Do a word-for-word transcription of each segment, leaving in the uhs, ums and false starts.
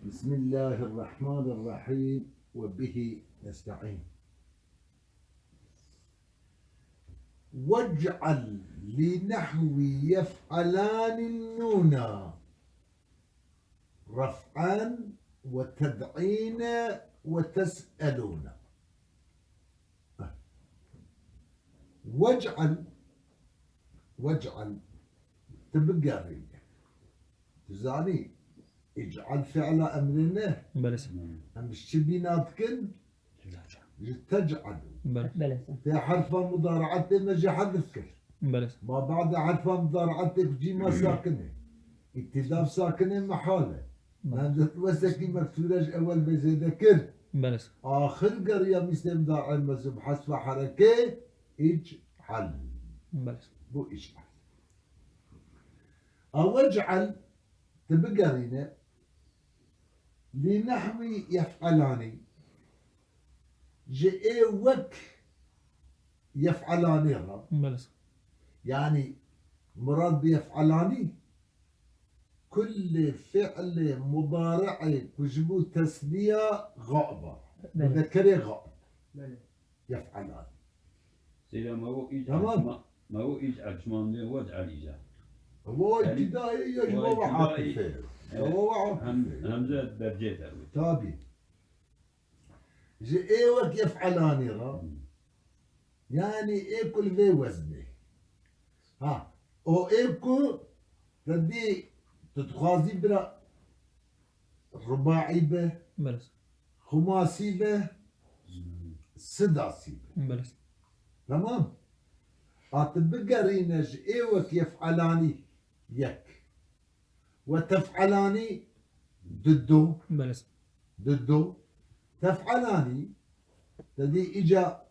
بسم الله الرحمن الرحيم وبه نستعين. واجعل لنحو يفعلان النون رفعا وتدعين وتسألون. واجعل، واجعل، tu bigerîne. Tu zanî, îc'al fi'la emrê ne. Belê. Em ji çi bîna dikin? Ji tec'alu. Belê. Belê. Tê herfa mudari'atê me jî hedf kir. Belê. Ma ba'de herfa mudari'atê ku cî ma sakin e. Îtîda bi sakin e mehal e. Belê. Hemze wesekî meksûre ji ewel ve zêde kir. Belê. Axir geriya mîsê mudari'ê me zû bi hesfa hereke îc'al. Belê. Bu îc'al. A wec'al, tu bigerîne, li nehwî yef'elanî, ji ê wek yef'elanî re. Belê. Yanî murad bi yef'elanî, kulê fi'lê mudari'ê ku ji bo tesniya gaib e. Belê. Muzekerê gaib. Belê. Yef'elan. Seyda, ma wo îc Tamam. ma, ma wo îc açman diye, wec alîca. Ama o Yani, ibtidai ya o ji baba ibtidai, Atife. Evet. Ya baba Hem, Atife. Hemze dercê de. Tabi. Ji ê wek yef'elanî ra. Hmm. Yani ê kul vê weznê. Ha, o ê ku te dî tu dixwazî bira rubaî be, Belê. xumasî be, sidasî be. Belê. Tamam? A tu bigerîne ji ê wek yef'elanî yek. We tef'elanî dido. Belê. Dido. Tef'elanî, te dî îca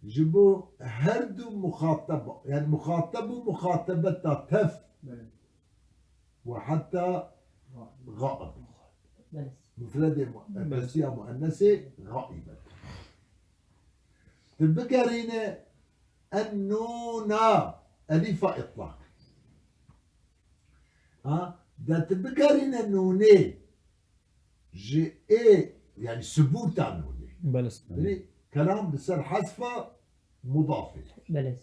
ji bo her du muxateb, yani muxateb û muxatebeta tef Belê. Ve heta gaib. Belê. Mufredê mu-, Belê. Destiya muennesê gaib. Tu bigerîne en nûna elîfa îtlaq. Ha? De tu bigerîne nûnê ji ê, yani subûta nûnê. Belê. Yani kelam bi ser hesfa mudafê. Belê.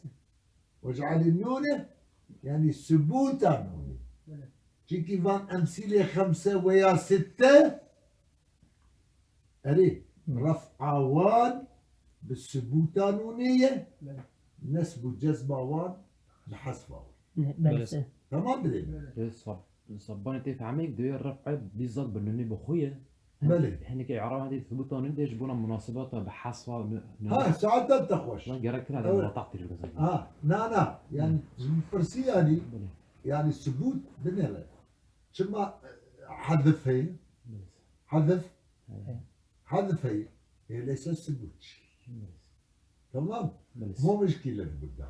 Wec'alî nûne, yani subûta nûnê. Belê. Çimkî van emsîlê xemse veya sitte, erê, Hı. ref'a wan bi subûta nûnê ye, Belê. nesb û cezma wan bi hesfa wan. Belê. Belê. Tamam bilê. Belê. Sab-, Sabbanê tê fehmê, dê ref'e bizzat bi nûnê bi xwe ye. Belê. Hinek î'rab hindê thubûta nûnê dê ji bona munasebeta bi hesfa nû-, nûnê. Ha, saetan te xweş. Lan gerek tira de Evet. mulataq tîr bize. Ha, na, na. Yani Hı. ji pirsî yani, Belê. yani subût binêre. Çima, e, hedif heye? Belê. Hedif. He. Hedif heye. Ê leyse subût. Belê. Tamam? Belê. مو مشكلة burada.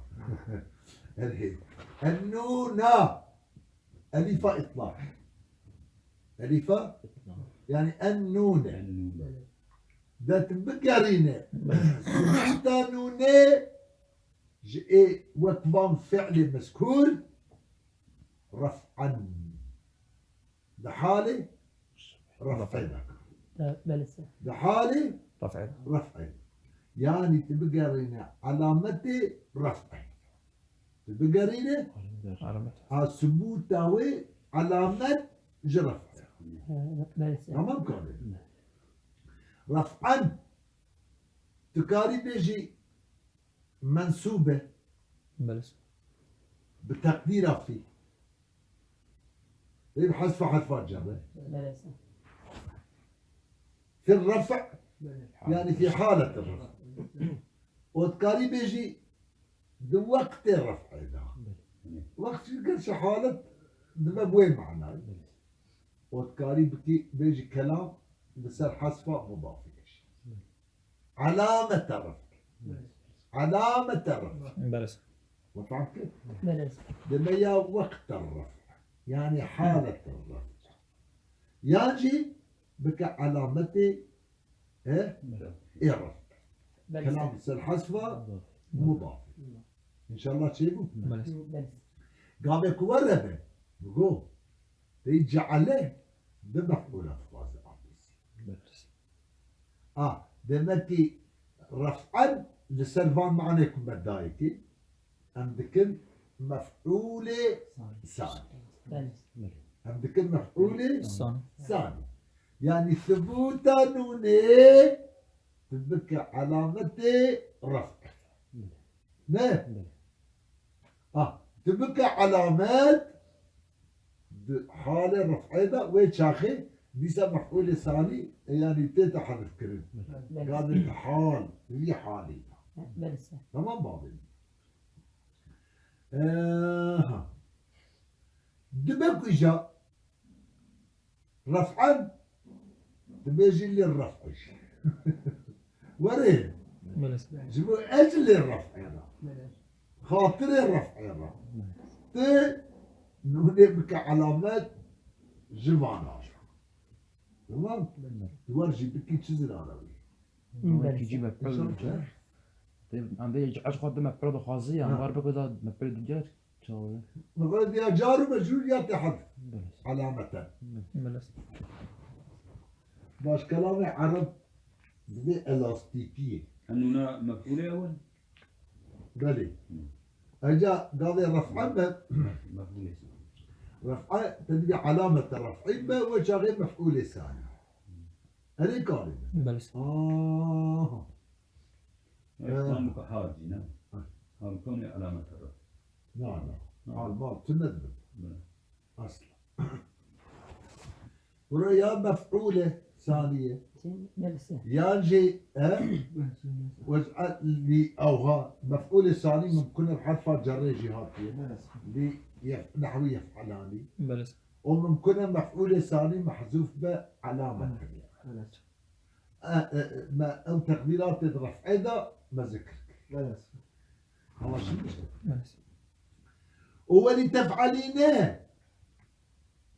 Erê. En nûna. Elîfa îtlaq. Elîfa? Yani en nûne. En nûne. De tu bigerîne. Subûta nûnê ji ê wek van fi'lê mezkûr ref'en. Di halê ref'ê de. Belê. Di halê Ref'ê. ref'ê. Yani tu bigerîne alametê ref'ê. Tu bigerîne Alamet. ha subûta wê alamet ji ref'ê. Belê. Tamam karê. Ref'en tu karî bêjî mensûb e. Belê. Bi teqdîra fî. Ê bi hesfa herfa cer e. Belê. Fi ref', Belê. yani fi halet ref'. Û dikarî bêjî di wextê ref'ê de. Belê. Wext gerçi halet dibe bi wê manayê. Belê. Û dikarî bikî bêjî kelam li ser hesfa mudafî. Belê. Alamete ref'. Belê. Alamete ref'. Belê. We fehm kir? Belê. Deme ya wexte ref'. Yani halete ref'. Yan jî bike alametê, e? Belê. Ê ref'. Belê. Kelam ser hesfa mudaf. Belê. İnşallah çêbû. Belê. Belê. Gavê ku were be, go. Tê ceale bi mef'ûla xwe. A, demek ki ref'en li ser van manê ku me dayê ki, em dikin mef'ûlê sanî. Em dikin mef'ûlê sanî. Yanî thibûta nûnê tu bike alametê ref'ê. Ne? Ah, tu bike alamet di halê ref'ê de wê çaxê dîsa mef'ûlê sanî, e, yanî tête hezfkirin. Gavê di hal, di vî halî de. Tamam bavê min. Eha. Dibe ku îja ref'en, dibêjî lê ref'ê jî. Werê. Belê. Ji bo ez lê ref'ê re. Xatirê ref'ê re. Ti nûnê bike alamet ji vana re. Tamam? Tu wer jî bikî çi zirara wî? Belê. Tê, em vê ji ez xwe dime piro dixwazî, em wer bike da me piro diger. Çawa ye? Mexrec ya car û mecrûr ya tê hezf. Belê. Alameten. Belê. Baş kelamê ereb divê elastîkiyê. Em nûna mef'ûlê ew in? Belê. Eca gavê ref'e me. Mef'ûlê. Ref'e te divê alamete ref'î me, wê çaxê mef'ûlê sanî. Erê karê me. Belê. Aha. Eştan bu hal jî ne? Ha. Hal konê alamet re. Na, na. Ha. Hal mal tu ne dibin. Belê. Asla. Bura ya mef'ûle saniye. Belê. Yan jî, e? Wez'a li awha mef'ûle sani mumkun e bi herfa cerrê jî hatiye. Belê. Li yef-, nehwi yef'alani. Belê. O mumkun e mef'ûlê sanî mehzûf be, alamet heye. Evet. E, e, e, me ew teqdîratê di ref'ê de me zikir kir. Evet. Ama şimdi işte. Evet. O welî tef'alîne.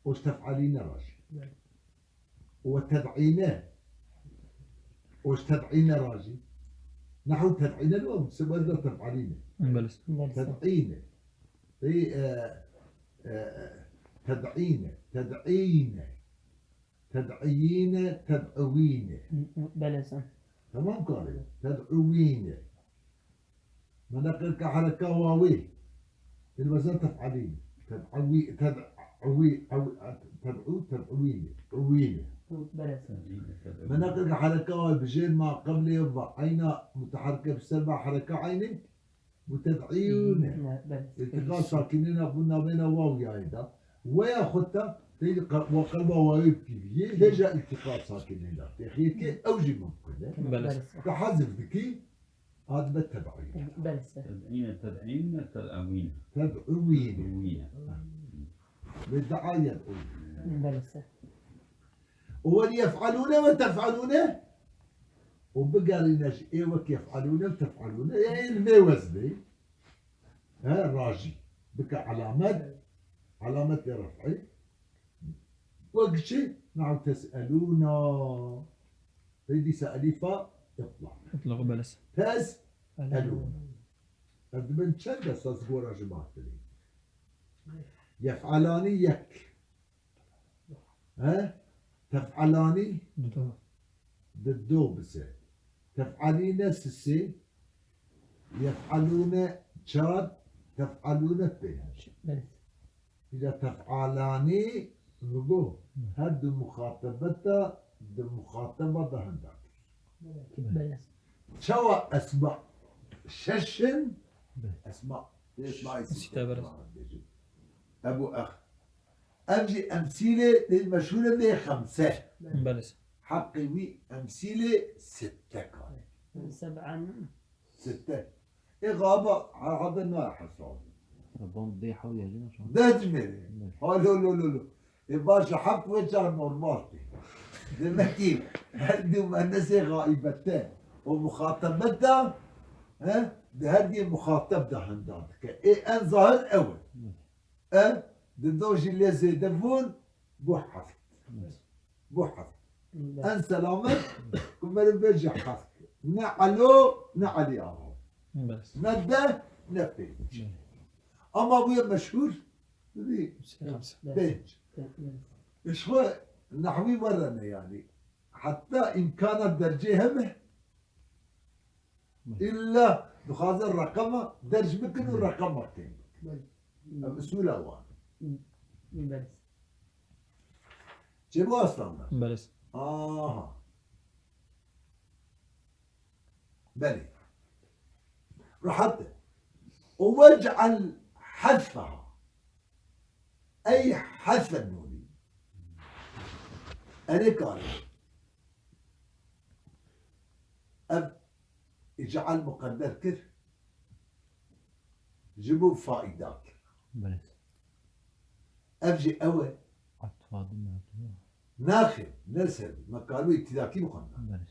O ji tef'alîne rajî. Evet. O ted'îne. O ji ted'îne rajî. Nehu ted'îne ne o? Sebeda tef'alîne. Evet. Ted'îne. Ey, e, e, ted'îne, ted'îne, ted'îne, ted'îne. Belê sen. Tamam karê. Ted'îne. Me neqil ke hereka wawê. Ê wezn tef'alîne. Ted'î, ted'î, ew, ted'û, ted'îne. Îne. Belê sen. Me neqil ke hereka wawê bijêr ma qeblê ve eyna muteherike bi ser ve hereka eynê. Muted'îyûne. Belê. Îltiqa sakînîna bû navêna waw yayê da. Weya xwe ta tê qe-, wa qelba wawê bikî viyê, hêja îltiqa sakînîna. Têxiyê kê ew jî mumkin e. Belê. Te hezf dikî, a dibe teb'î. Belê. Ted'îne, ted'îne, ted'ewîne. Ted'ewîne. Ted'ewîne. Lê dua yed'ûne. Belê. Û welî yef'alûne ve tef'alûne. Û bigerîne ji ê wek yef'alûne û tef'alûne, ya ê li vê weznê, he, rajî. Bike alamet, alametê ref'ê. Wek çi? Nehu tes'elûna. Pey dîsa elîfa itlaq. Itlaq, belê. Tes'elûna. Ev dibin çend dest ez gora ji ma kirî? Yef'alanî yek. He? Tef'alanî? Di do. Di do bise. Tef'alîne sisê. Yef'alûne çar. Tef'alûne pênc. Belê. Îca tef'alanî bigo. Her du muxatebeta di muxateba de henda kir. Belê. Çawa esma şeş in? Belê. Esma, esma Sîte, belê. Ebu ex. Ev jî emsîlê dê meşhûr e bê xemse. Belê. Heqê wî emsîlê sitte kare. Seb'an. Sitte. Ê gaba herhalde nayê hesabê. Bom dê hewya jî ne. Deh jî nê. Ne. Ha, lo, lo, lo, lo. Ê baş e, heft wê çar normal tê. Demek ki her du muennesê gaîbete û muxatebeta, he, di her duyê muxateb de henda dike. Ê en zahir ew e. Ne. Ev di do jî lê zêde bûn, bû heft. Bû heft. Belê. En selamet ku meriv bêje heft. Ne Elo, ne Elî Axa. Belê. Ne deh, ne pênc. Belê. Ama bûye meşhûr, dibî pênc. Belê. Ji xwe nehwî werene yanî. heta îmkana dercê hebe, îlla dixwaze reqema derc bikin û reqema têm bikin. Belê. Ev usûla wan. Belê. Çêbû Aslan Bey? Belê. Aha. Belê. Rahat e. Û vec'el hezfeha. Ey hezfe nûnî. Erê kare. Ev îc'al muqedder kir. Ji bo faîda kir. Belê. Ev jî ew e. Atfa din hatî. Naxê, ne ser, me karibû îbtîdakî bixwenda. Belê.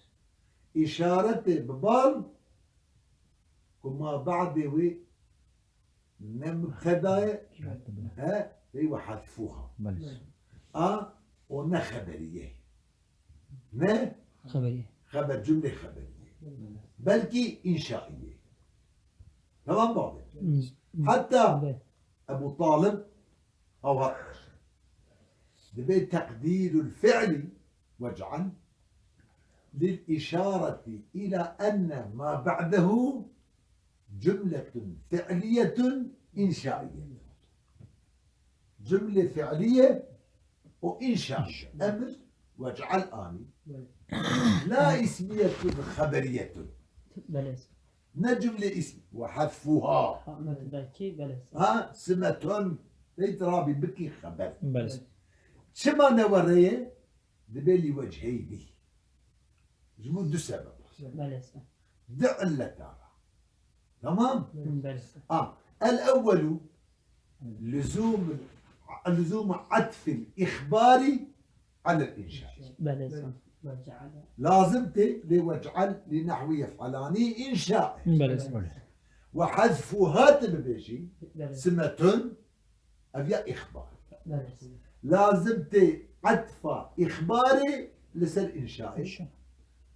Îşaretê bi bal ku ma ba'dê wê ne mubteda ye, he, ey we hezfûha. Belê. A, o ne xeberî ye. Ne? Xeberî. Xeber, cumlê xeberî ye. Belkî înşaî ye. Tamam bavê. Hmm. Heta Belê. Ebu Talib ew hat. Dibê teqdîrul fi'lî vec'al lil îşareti ila enne ma ba'dehu cumletun fi'liyetun înşaiyetun. Cumle fi'liye û înşaiye. Emir vec'al anî. La ismiyetun xeberiyetun. Belê. Ne cumle ism ve hezfuha. Ha, me belkî belê. Ha, simetun. Beyt rabî bikî xeber. Belê. Çima ne were ye? Dibê lî vecheyni. Ji bo du sebeb. Belê. Du illeta re. Tamam? Belê. A, el ewwelu luzum, luzum atfil îxbarî alel înşaî. Belê. Lazim tê lê vec'al lê nehwî yef'alanî înşaî. Belê. Ve hezfuha tu bibêjî, belê, simetun, ev ya îxbar. Belê. Lazim tê etfa îxbarê li ser înşaê. Înşa.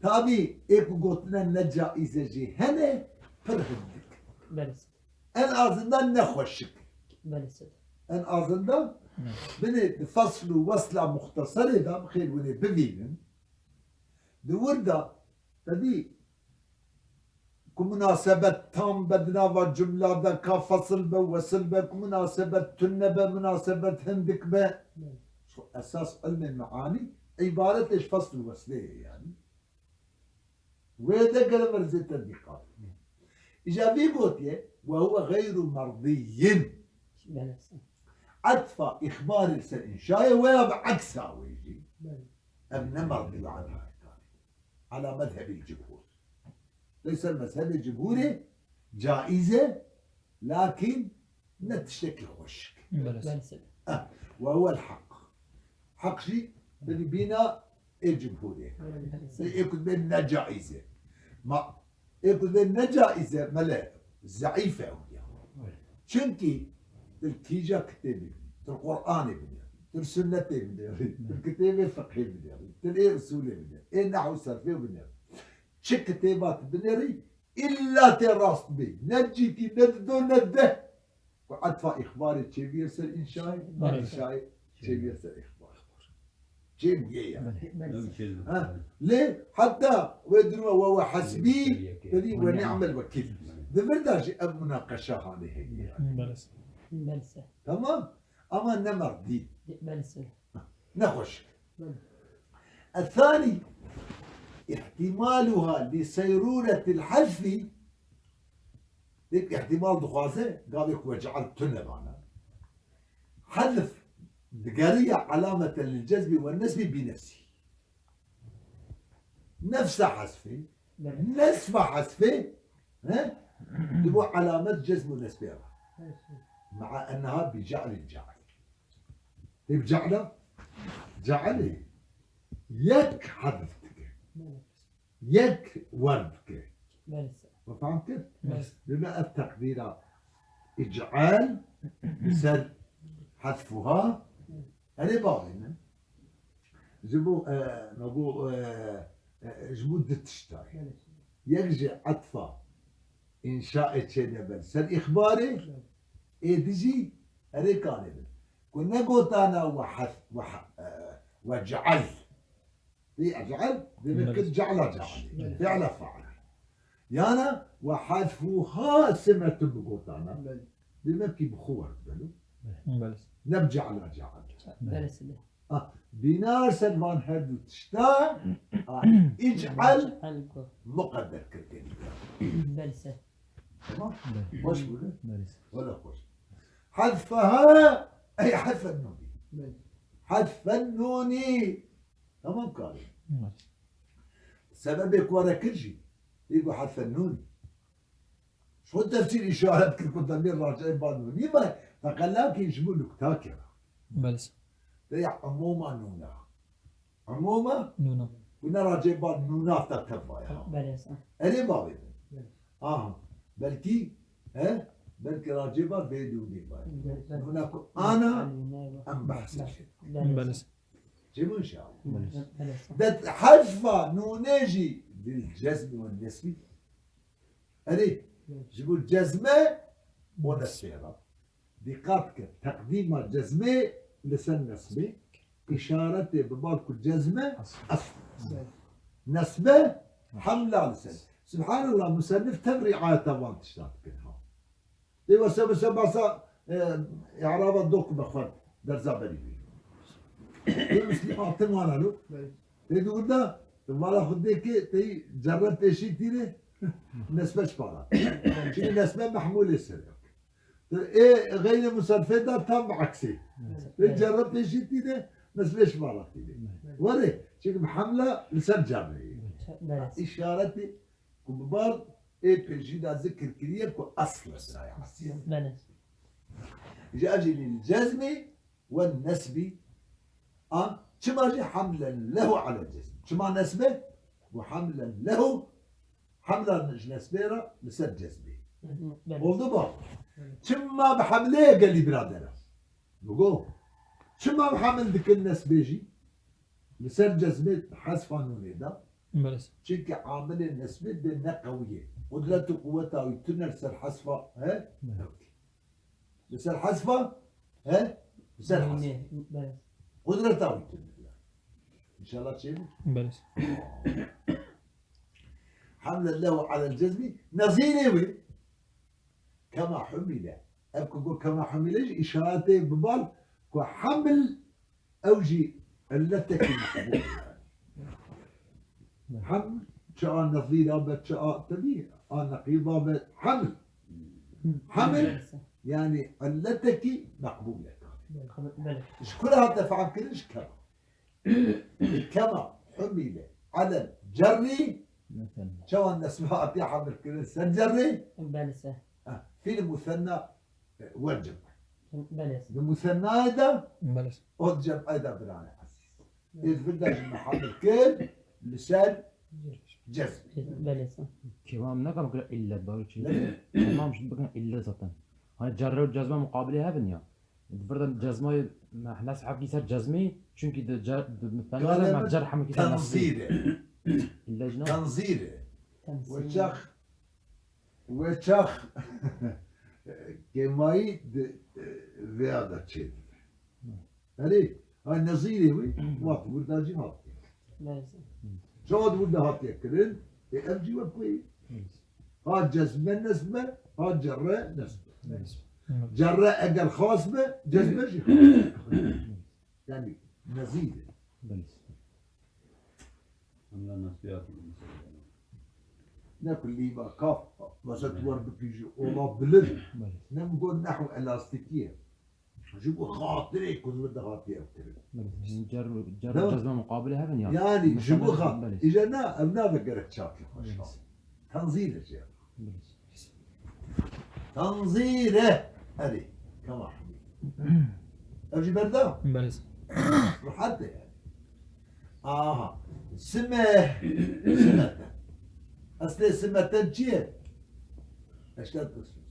Tabî ê ku gotine ne caiz e jî hene, pir hindik. Belê. En azından ne xweşik. Belê. En azından Ne. binê di fesl û wesla muxteserê de bi xêr hûn ê bivînin. Di wir de, te dî ku munasebet tam be di nava cumla de, ka fesil be, wesil be, ku munasebet tune be, munasebet hindik be. Şu esas ilmê meanî îbaretê ji fesl û weslê ye yani. Wê de gere me zêdetir dîqat. Îca vî gotiye, "Ve huve gayru merdiyyin." Belê. Etfa îxbarê ser înşayê weya bi eksa wê jî. Belê. Ev ne merdî ve anha ye. Ala mezhebil cumhur. Lê ser mezhebê cumhurê caiz e, lakin ne tiştekî xweşik. Belê. Belê. Eh, ve huvel haq. Haq jî bidî bîna ê cumhurê. Belê. Ê ku dibê ne caiz e. Ma ê ku dibê ne caiz e, mele zeîf e ew ya. Belê. Çunkî tu li kîja kitêbê, tu li Qur'anê binêrî, tu li sunnetê binêrî, tu li kitêbê fiqhê binêrî, tu li ê usulê binêrî, ê nehw û serfê binêrî. Çi kitêba tu binêrî, îlla tê rast bê. Ne cîtî, ne di do, ne di deh. Ku etfa îxbarê çêbûye ser înşayê, Belê. înşayê çêbûye ser îxbar. Çêbûye yani. Belê. Ew çêbûye. Ha, lê heta wê duruma we, we hasbî, Belê. tedî we Belê. ni'mel wekîl. Di vir de jî ev munaqeşa hanê heye yani. Belê. Belê. Tamam? Ama ne merdî. Belê. Nexweş. الثاني احتمالها لصيرورة الحذف. Yek îhtîmal dixwaze, gavê ku we ceal tune bana. Hezf digeriya alameten lil cezmi ve nesbi bi nefsî. Nefsa hezfê, Belê. nesfa hezfê, he? Dibo alamet cezm û nesbê re. Mea enneha bi cealin ceal. Tê bi ceala? Cealê yek hezf dike. Belê. Yek wer dike. Belê. We fehm kir? Belê. Lê me ev teqdîra îceal li ser hezfuha. Erê bavê min. Ji bo, e, me got, e, e, ji bo du tişta ye. Belê. Yek ji etfa înşaê çênebe li ser îxbarê, Belê. ê di jî erê kanê bin. Ku negotana we hes-, we he-, e, we ceal. Tê ec'el, demek ki ce'la ce'alê. Fi'la fail. Yana ve hadfuha simetun bi gotana. Demek ki bi xwe werdibeno. Belê. Ne bi ce'la ce'al. Belê. Ah, bînar ser van her du tişta, ah, ic'el muqedder kirkirî. Belê. Tamam? Belê. Xweş bû, ne? Belê. Wele xweş. Hadfaha, ey hadfen nûnî. Belê. Hadfen nûnî. Tamam karê. Belê. Sebebê ku were kir jî, ê ku hadfen nûnî. Ji xwe tefsîr îşaret kir ku demê racê ba nûnî me, feqelakî ji bo nukta kira. Belê. Te ya umûma nûna. Umûma? Nûna. Ku ne racê ba nûna te tevaya. Belê. Erê bavê min. Aha. Belkî, he? Belkî racê ba vê nûnê ba. Belê. Nûna ku ana, em behsê jê. Belê. Çi bû inşallah? Belê. De hadfa nûnê jî lil cezmi ve nesbi. Erê, ji bo cezme û nesbê re. Dîqat ke, teqdîma cezmê li ser nesbê, îşaretê bi bal ku cezme esl. Nesbe hemla li ser. Subhanallah, musennif tev rîayeta van tiştan dikir ha. Ê wese, wese basa, e, i'raba dok me xwend, derza berî bî. Ê Müslüm Altınvaralı. Ê di wirda, vala xwe dê ke tey cerre pêşî tîne, nesbe ji pala. Çünkü nesbe mehmûlê ser e. Ê xeyrê musarfê de tam bi eksê. Ê cerre pêşî tîne, nesbe ji pala tîne. Were, çünkü bi hemla li ser cerre ye. Belê. Îşaretê ku bi bar ê pêşî de zikir kiriye ku esl e biraya esl. Belê. Ji ev jî lil cezmî ve nesbî. A, çima jî hamlen lehu alel cezm. Çima nesbe? Ku hamlen lehu, hamla ji nesbê re li ser cezmê. Belê. Oldu mu? Belê. Çima bi hamlê gelî biradera? Digo, çima em hamil dikin nesbê jî? Li ser cezmê hezfa nûnê de. Belê. Çimkî amilê nesbê bê ne qewî ye. Qudret û quweta wî tune li ser hezfa, he? Belê. Li ser hezfa, he? Li ser hezfa. Belê. Qudreta wî tune. İnşallah çê bû. Belê. Hamlen lehu alel cezmi. Nezîrê wê. Kema humile. Ev ku got kema humile jî îşaretê bi bal ku hamil ew jî illetekî meqbûl e. Hem çi a nezîra be, çi a tevî a neqîda be, hamil. Hamil, yani illetekî meqbûl e. Belê. Ji ku re hate fehm kirin? Ji kema. Kema humile alel cerrî, çawa nesbe hatiye hamil kirin ser cerrê? Belê. Ha, fîl musenna, e, wecib. Belê. Di musennayê de, belê, o di cem'ê de birane ezîz. Ê di vir de jî me hamil kir li ser cezm. Belê. Kema em nekan kira illet, doğru çi? Belê. Kema em jî bikin illet zaten. Hani cerre û cezme muqabilê hebin ya. Di vir de cezmayê me nesb hemkî ser cezmî, çunkî di cer-, di musenna de me cer hemkî ser nesbî. Tenzîr e. Îlle jî ne? Tenzîr e. Tenzîr. We çax, we çax kemayî di, e, vêya de çêdibe. Erê, ha nezîrê wî, wek wirda jî hatiye. Çawa di wirda hatiye kirin, ê ev jî wek wê. Ha cezme nesbe, ha cerre nesbe. Cerre eger xas be, cezme jî xas. Yani nezîr e. Em la nasiyatî. Ne ku lîva kaf, mesela tu wer bikî jî ola bilind. Ne min got nehw elastîkî ye. Ji bo xatirê ku li vir de hatiye ev kirin. Cer, cer cezme muqabilê hebin ya. Yani ji bo xat-, îja na, ev nave gerek çakî xweş. Tenzîr e jê. Tenzîr e. Erê. Kema hemî. Ev jî berda? Belê. Rehet e yani. Aha. Sime. Simeten. Eslê simeten çi ye? Eştet kısmı.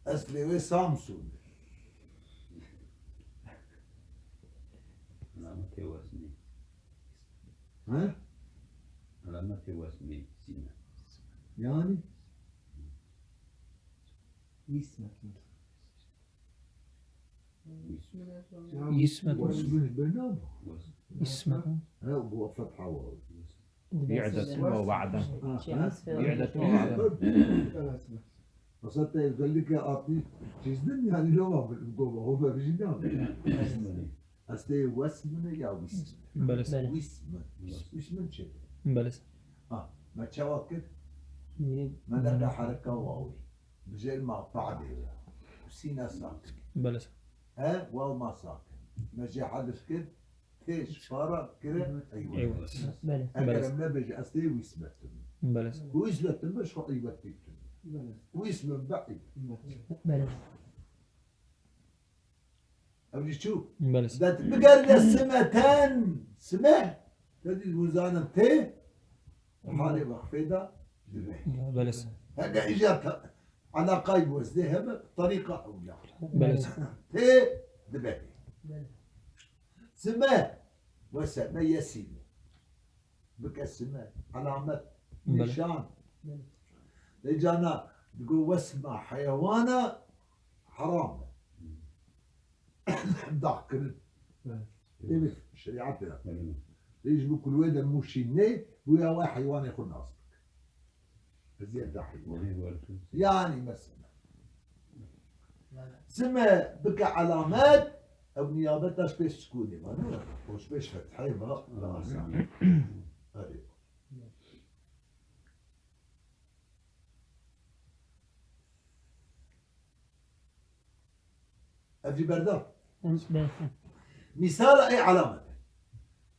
Eslê wê Samsûn e. Alametê wesnê. He? Alametê wesnê sîne. Yani? Wîst metin. Wîst metin. Wîst metin. Wîst metin. He, bu fetha var. Wî'deten we we'den. Ha, ha. Wî'deten we we'den. Mesela te özellikle atî çizdin yani, ne var bu, bu, bu, bu, bu, bu, bu, bu, bu, Ez tê wes min e ya wîst min? Belê. Belê. Wîst min. Wîst min çi? Belê. Ha, me çawa kir? Belê. Me neda hereka wawê. Bijêr ma ba'dê ya. Sîne sakin. Belê. He, waw ma sakin. Me jê hedif kir. Tê ji para kire eywe. Eywe. Belê. Eger Belê. Em nebêje ez tê wîst metin. Belê. Wîst metin be şu eywe tî tun. Belê. Wîst min be eywe. Belê. Ev jî çû. Belê. De tu bigerîne simeten, sime, te dî hûn zanin tê, halê wexfê de dibe. Belê. Heke îja te-, elaqay bi weznê hebe, terîqa ewla. Belê. Tê dibe. Sime, wese, me yesîne. Bike sime, alamet, Belê. Nîşan. Lê cana digo wesma heyewana heram e. Dahkirin. Evet. Tê bi şerîetê de. Evet. Lê ji bo ku li wê de mûşîn nê, bûya wê heywanê xwe nas bike. Eziyet dahil. Yanî mesela. Sime bike alamet, ew niyabeta ji pêş sukûnê ve, ne? Û ji pêş fetheyê ve, ve asan. Erê. Ev jî berda. Em, belê. Mîsala ê alamet e.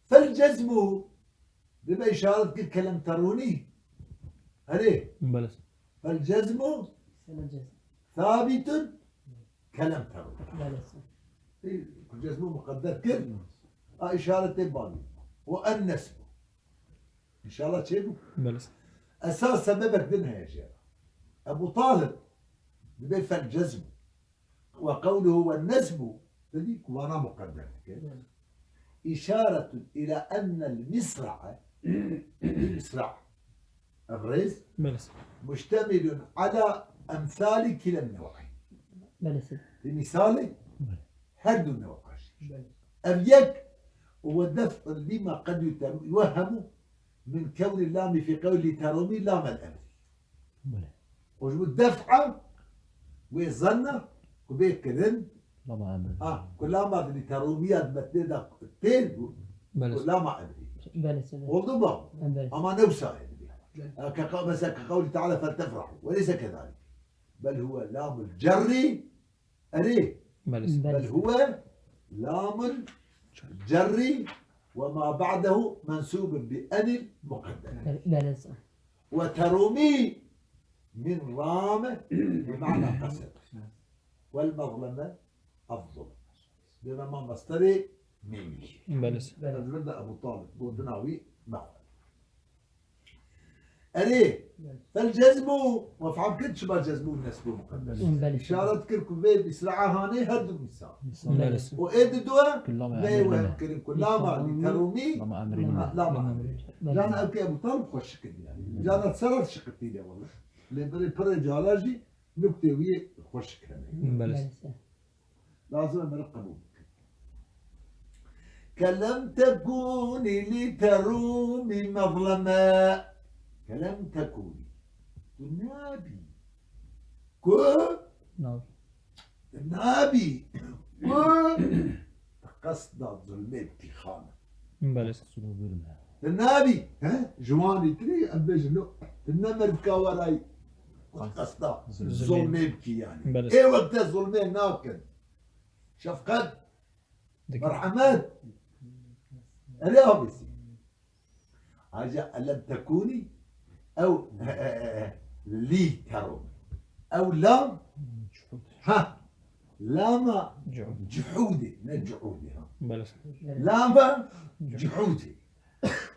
Fel cezmu, dibe îşaret kir kelem terûnî. Erê. Belê. Fel cezmu Sene cezm. Sabitun kelem terûnî. Belê. Ê, ku cezmu muqedder kir, a îşaretê banî. Û en nesbu. Înşallah çêbû. Belê. Esas sebebek din heye jê re. Ebu Talib dibe fel cezmu. Ve qewluhu ve nesbu, te dî ku vana muqedder dike. Belê. Îşaretun ila ennel misra'a, misra, ev rêz, Belê. Muştemilun ala emsali kilen nev'ayn. Belê. Di misalê Belê. Her du nev'a jî. Belê. Ev yek, ve def'un lima qed yutewehhemu min kewni lami fi qewli terumi lamel emri. Belê. Û ji bo def'a wê zanna ku bê kirin, Lama emri. Ha, ku lama di terûmiya di metnê de tê bû, Belê. Ku lama emrî. Belê, sebep. Oldu mu? Belê. Ama ne wisa ye dibê. Belê. Ha, ke qe-, mesela ke qewli Teala fel tefrahu. Ve leyse kezalik. Bel huve lamul cerri. Erê. Belê. Belê. Bel huve lamul cerri ve ma ba'dehu mensubun bi enil muqedder. Belê, sebep. Ve terûmî min rame bi mana qesed. Vel mezleme ez-zulm. Dême ma mesterê mîmî. Belê. Ez vir de Ebu Talib gotina wî mexwe. Erê, fel cezmu, we fehm kir çima cezmu nesbu muqedder. Belê. Îşaret kir ku vê misra'a hanê her du misal. Belê. Û ê di dua, Kullama vê emrine. Wehm kirin ku lama li terûmî, Lama emrine. Ha, lama emrine. Belê. Can ew ke Ebu Talib xweş şikit yani. Can ser şikitî de wele. Lê berê pire cara jî nuktê wî xweşik hene. Belê. Lazim e me re qebûl bikin. Kelem tekûnî li terûmî mezleme. Kelem tekûnî. Tu nabî. Ku? Nabî. Tu nabî. Ku? Qesda zulmê bikî xanim. Belê. Di nabî, he? Ji wanî tirî, em bêjin, no, di ne merdika werayî, qesta, Zulmê. Zulmê bikî yani. Belê. Ê wek te zulmê nakin. Şefqet, Dikin. Merhemet. Erê abisi. Ayrıca elem tekuni, ew, e, e, e, e, li terûmî. Ew lam, ha, lama Cuhud. Cuhudê, ne cuhudê, ha. Belê. Lama Cuhud. Cuhudê.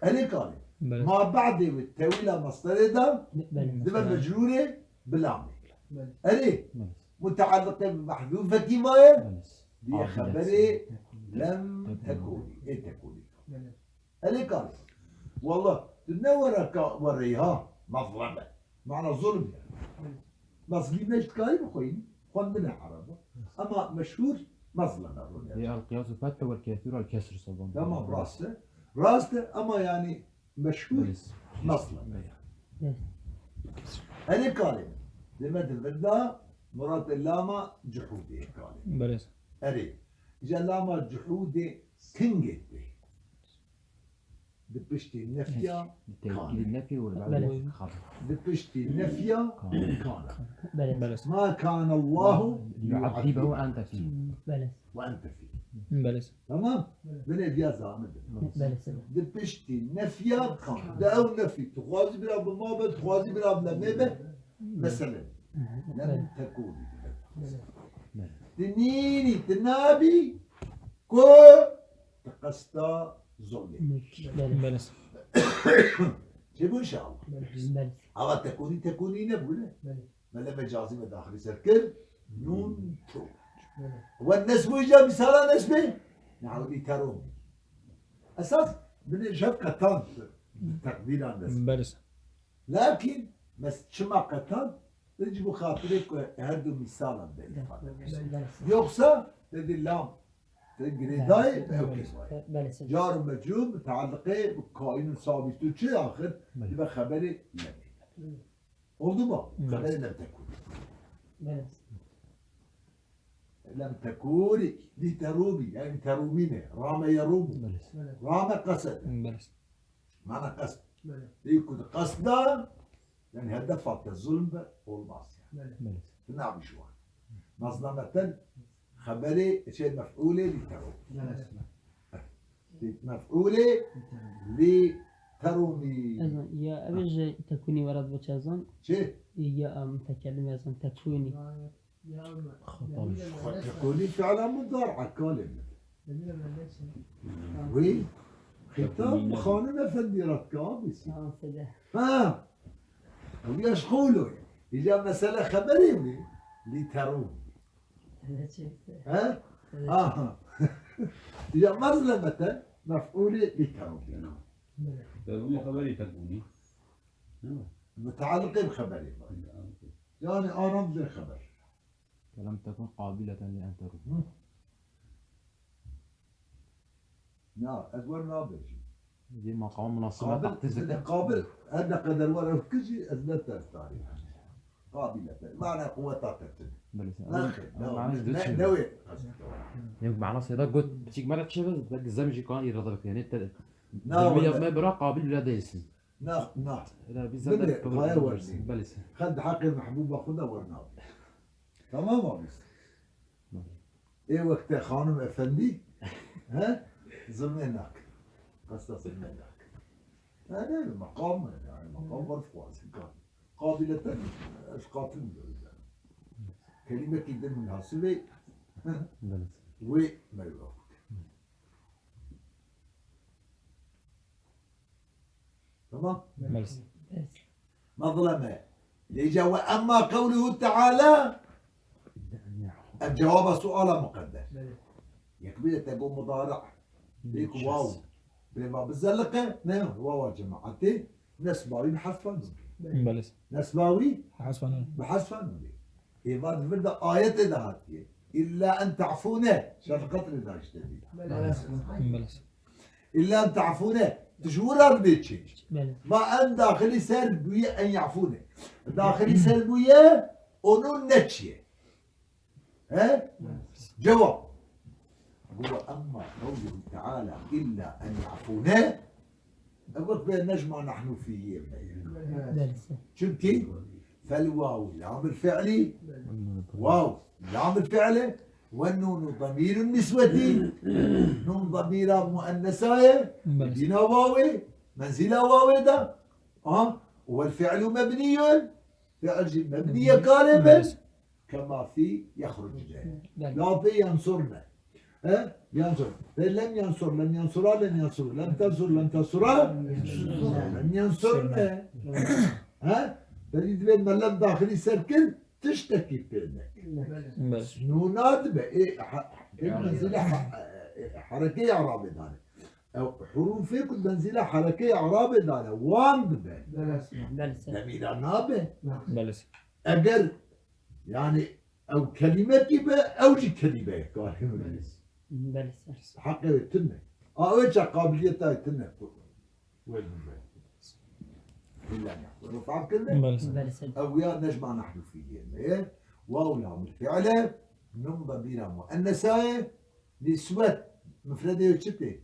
Erê kalê. Belê. Ma ba'dê wê tewîla mastarê de Belê. Dibe mecrûrê bi lamê. Belê. Erê. Belê. Mutealliqê bi mehdûfekî maye. Belê. Diye Amile. Xeberê lem Belê. Tekûnî. Ê tekûnî. Belê. Erê kalê. Wallah, tu ne were ka, were ha, mezleme. Mana zulm ya. Mezlîme jî dikarî bixwînî. Xwendine Ereba. Ema meşhûr Mezleme rûnê. Ê el-qiyas û fethe wel kesîr el kesr sabon. Tamam, rast e. Rast e, ema yanî meşhûr Mezleme ye. Erê kalê. Deme di vir de muratê lama cihûdê kalê. Belê. Erê. Îca lama cihûdê kingê tê. Di piştî nefya Di tevkîdî kana. Nefî û li Belê. Belê. Xatir. Di piştî nefya Kana. Kana. Belê. Belê. Ma kana Allahu Yu'adhibehu liyu'adhibe. Ente fî. Belê. Ve ente fî. Belê. Tamam? Binê viya zanibin. Belê. Di piştî nefya kana. De ew nefî. Tu xwazî bira bi ma be, tu xwazî bira bi me be. Mesele. Belê. Lem tekûnî. Belê. Dinînî, dinabî. Ku di qesta zulmê. Belê. Belê. Çêbû inşallah. Belê. Ava tekûnî, tekûnî nebû ne. Belê. Mele mecazî me daxilî ser kir. Nûn çû. Belê. We nesbû îca mîsala nesbê? Ne'ewdî terûn. Esas binê jev qetan teqdîran nesbê. Belê. Lakin mes çima qetan? Ji bo xatirê ku her du mîsalan de îfade. Belê. Yoksa te di lam Te girêdayê Belê. Ew kêmayê. Belê, sir. Car û mecrûr mutaliqê bi kaîn û sabît û çi axir Belê. Dibe xeberê lem. Oldu mu? Belê. Xeberê lem tekûnî. Belê. Lem tekûnî, lî terûmî, yani terûmî ne? Rame yerûmû. Belê. Belê. Rame qesede. Belê. Mana qesd. Belê. Lê ku di qesd da, yani hedefa te zulm be, olmaz yani. Belê. Belê. Tu nabî ji wan. Mezlemeten xeberê, şey, mef'ûlê lî terûmî. Belê. Lî mef'ûlê lî terûmî. Ezan, ya, ev ji tekûnî werat bo çi ezan? Çi? Ya, em tekelim ezan, tekûnî. Xwe tekolî fi'la mudari'a kalê min. Wî xîtab xanim efendî re dike abîsî. Ha. Ew ya ji xolo ye. Îca mesele xeberê wî lî terûn. He? Aha. Îca mezlemete mef'ûlê lî terûn. Terûnî xeberî tekûnî. Mutaliqê bi xeberê. Yani anam bir xeber. Felem tekun qabileten li en terû. Hı. Na, ez wer nabêjim. Yê maqama munasebe Qabil, tahdîr dike. Qabil, her ne qeder wer ew kir jî, ez ne ters tarî. Qabileten. Mane quweta te tune. Belê, sen. Naxê, ne, ne, ne wê qesd. Yok, mana seda got, biçik mera çevez, belki zem jî kan îrada bike. Yani te, Na, zemi wele. Yapmaya bırak, qabil bile değilsin. Na, na. Ela, biz Bile, zaten vaya werdî. Belê, sen. Xelk di heqê mehbûba xwe de wer nabî. Tamam abi. Ê wextê xanim efendî, he? Zilmê nakin. Qesta zilmê nakin. He, ne, meqam e, yani meqam var fazla kan. Qabileten, ez qatil diyorum yani. Kelimekî din min hasibê, Belê. Wê meywe. Tamam? Belê. Mezleme. Lê ca we emma qewluhu teala, ev cewaba suala muqedder. Belê. Yek bide te bo mudara. Lê ku waw. Bê va bizeliqe, ne, wawa cemaatê, nesba wî bi hesfa nûnê. Belê. Nesba wî Hesfa nûn. Bi hesfa nûnê. Ê va di vir de ayetê de hatiye. Illa en ta'fûne. Şer qetrê de işte dî. Belê. Belê. Îlla en ta'fûne, tu ji wir re dibê çi? Belê. Ma en daxilî ser bûye en ya'fûne. Daxilî ser bûye, onun ne çi ye? He? Cevap. Huve emma qewluhu teala illa en ya'fûne. Ev wek bê nejma nahnu fî yê me ye. Belê. Çünkü Fel waw lamul fi'li. Waw lamul fi'li. Ve nunu damirun nisweti. Nun damira muennesa ye. Belê. Bîna wawê. Menzila wawê de. Aha. Vel fi'lu mebniyun. Fi'l jî mebniye kalê be. Belê. Kema fî yexrucne. Belê. Lafê yansurne. He? Yansur. Ve lem yansur, lem yansura, lem yansur. Lem tensur, lem tensura. Lem yansurne. He? Belî divê me lem daxilî ser kir, tiştekî pê ne. Belê. Nûna dibe. Ê, ha, ê, menzile ha, ê, herekeyê Arabê dane. Ew hurufê ku menzile herekeyê Arabê dane, wan dibe. Belê. Demîra nabe. Belê. Eger Yani ew kelîmekî be, ew jî kelîmeyek, karê min. Belê ser. Heqê wê tune. A wê çax qabiliyeta wê tune. Wê min be. Îlla ne. Wê fehm kirine? Belê ser. Belê ser. Ew ya nejma nahnu fî yê me ye. Waw lamul fi'le, nun damîra muennesa ye. Niswet, mufredê wê çi tê?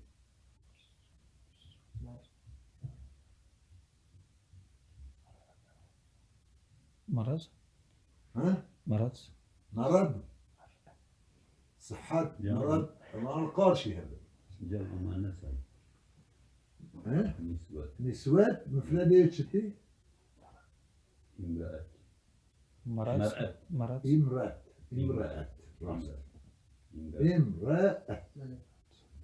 Merad. He? Merad. Merad. Sihet, Ya. Merad. Eman karşî hebe. Cem muennesa. He? Niswet. Niswet, mufredê çi tê? İmraet. Merad. Mer'et. Merad. İmraet. İmraet. Rast. İmraet. İmraet.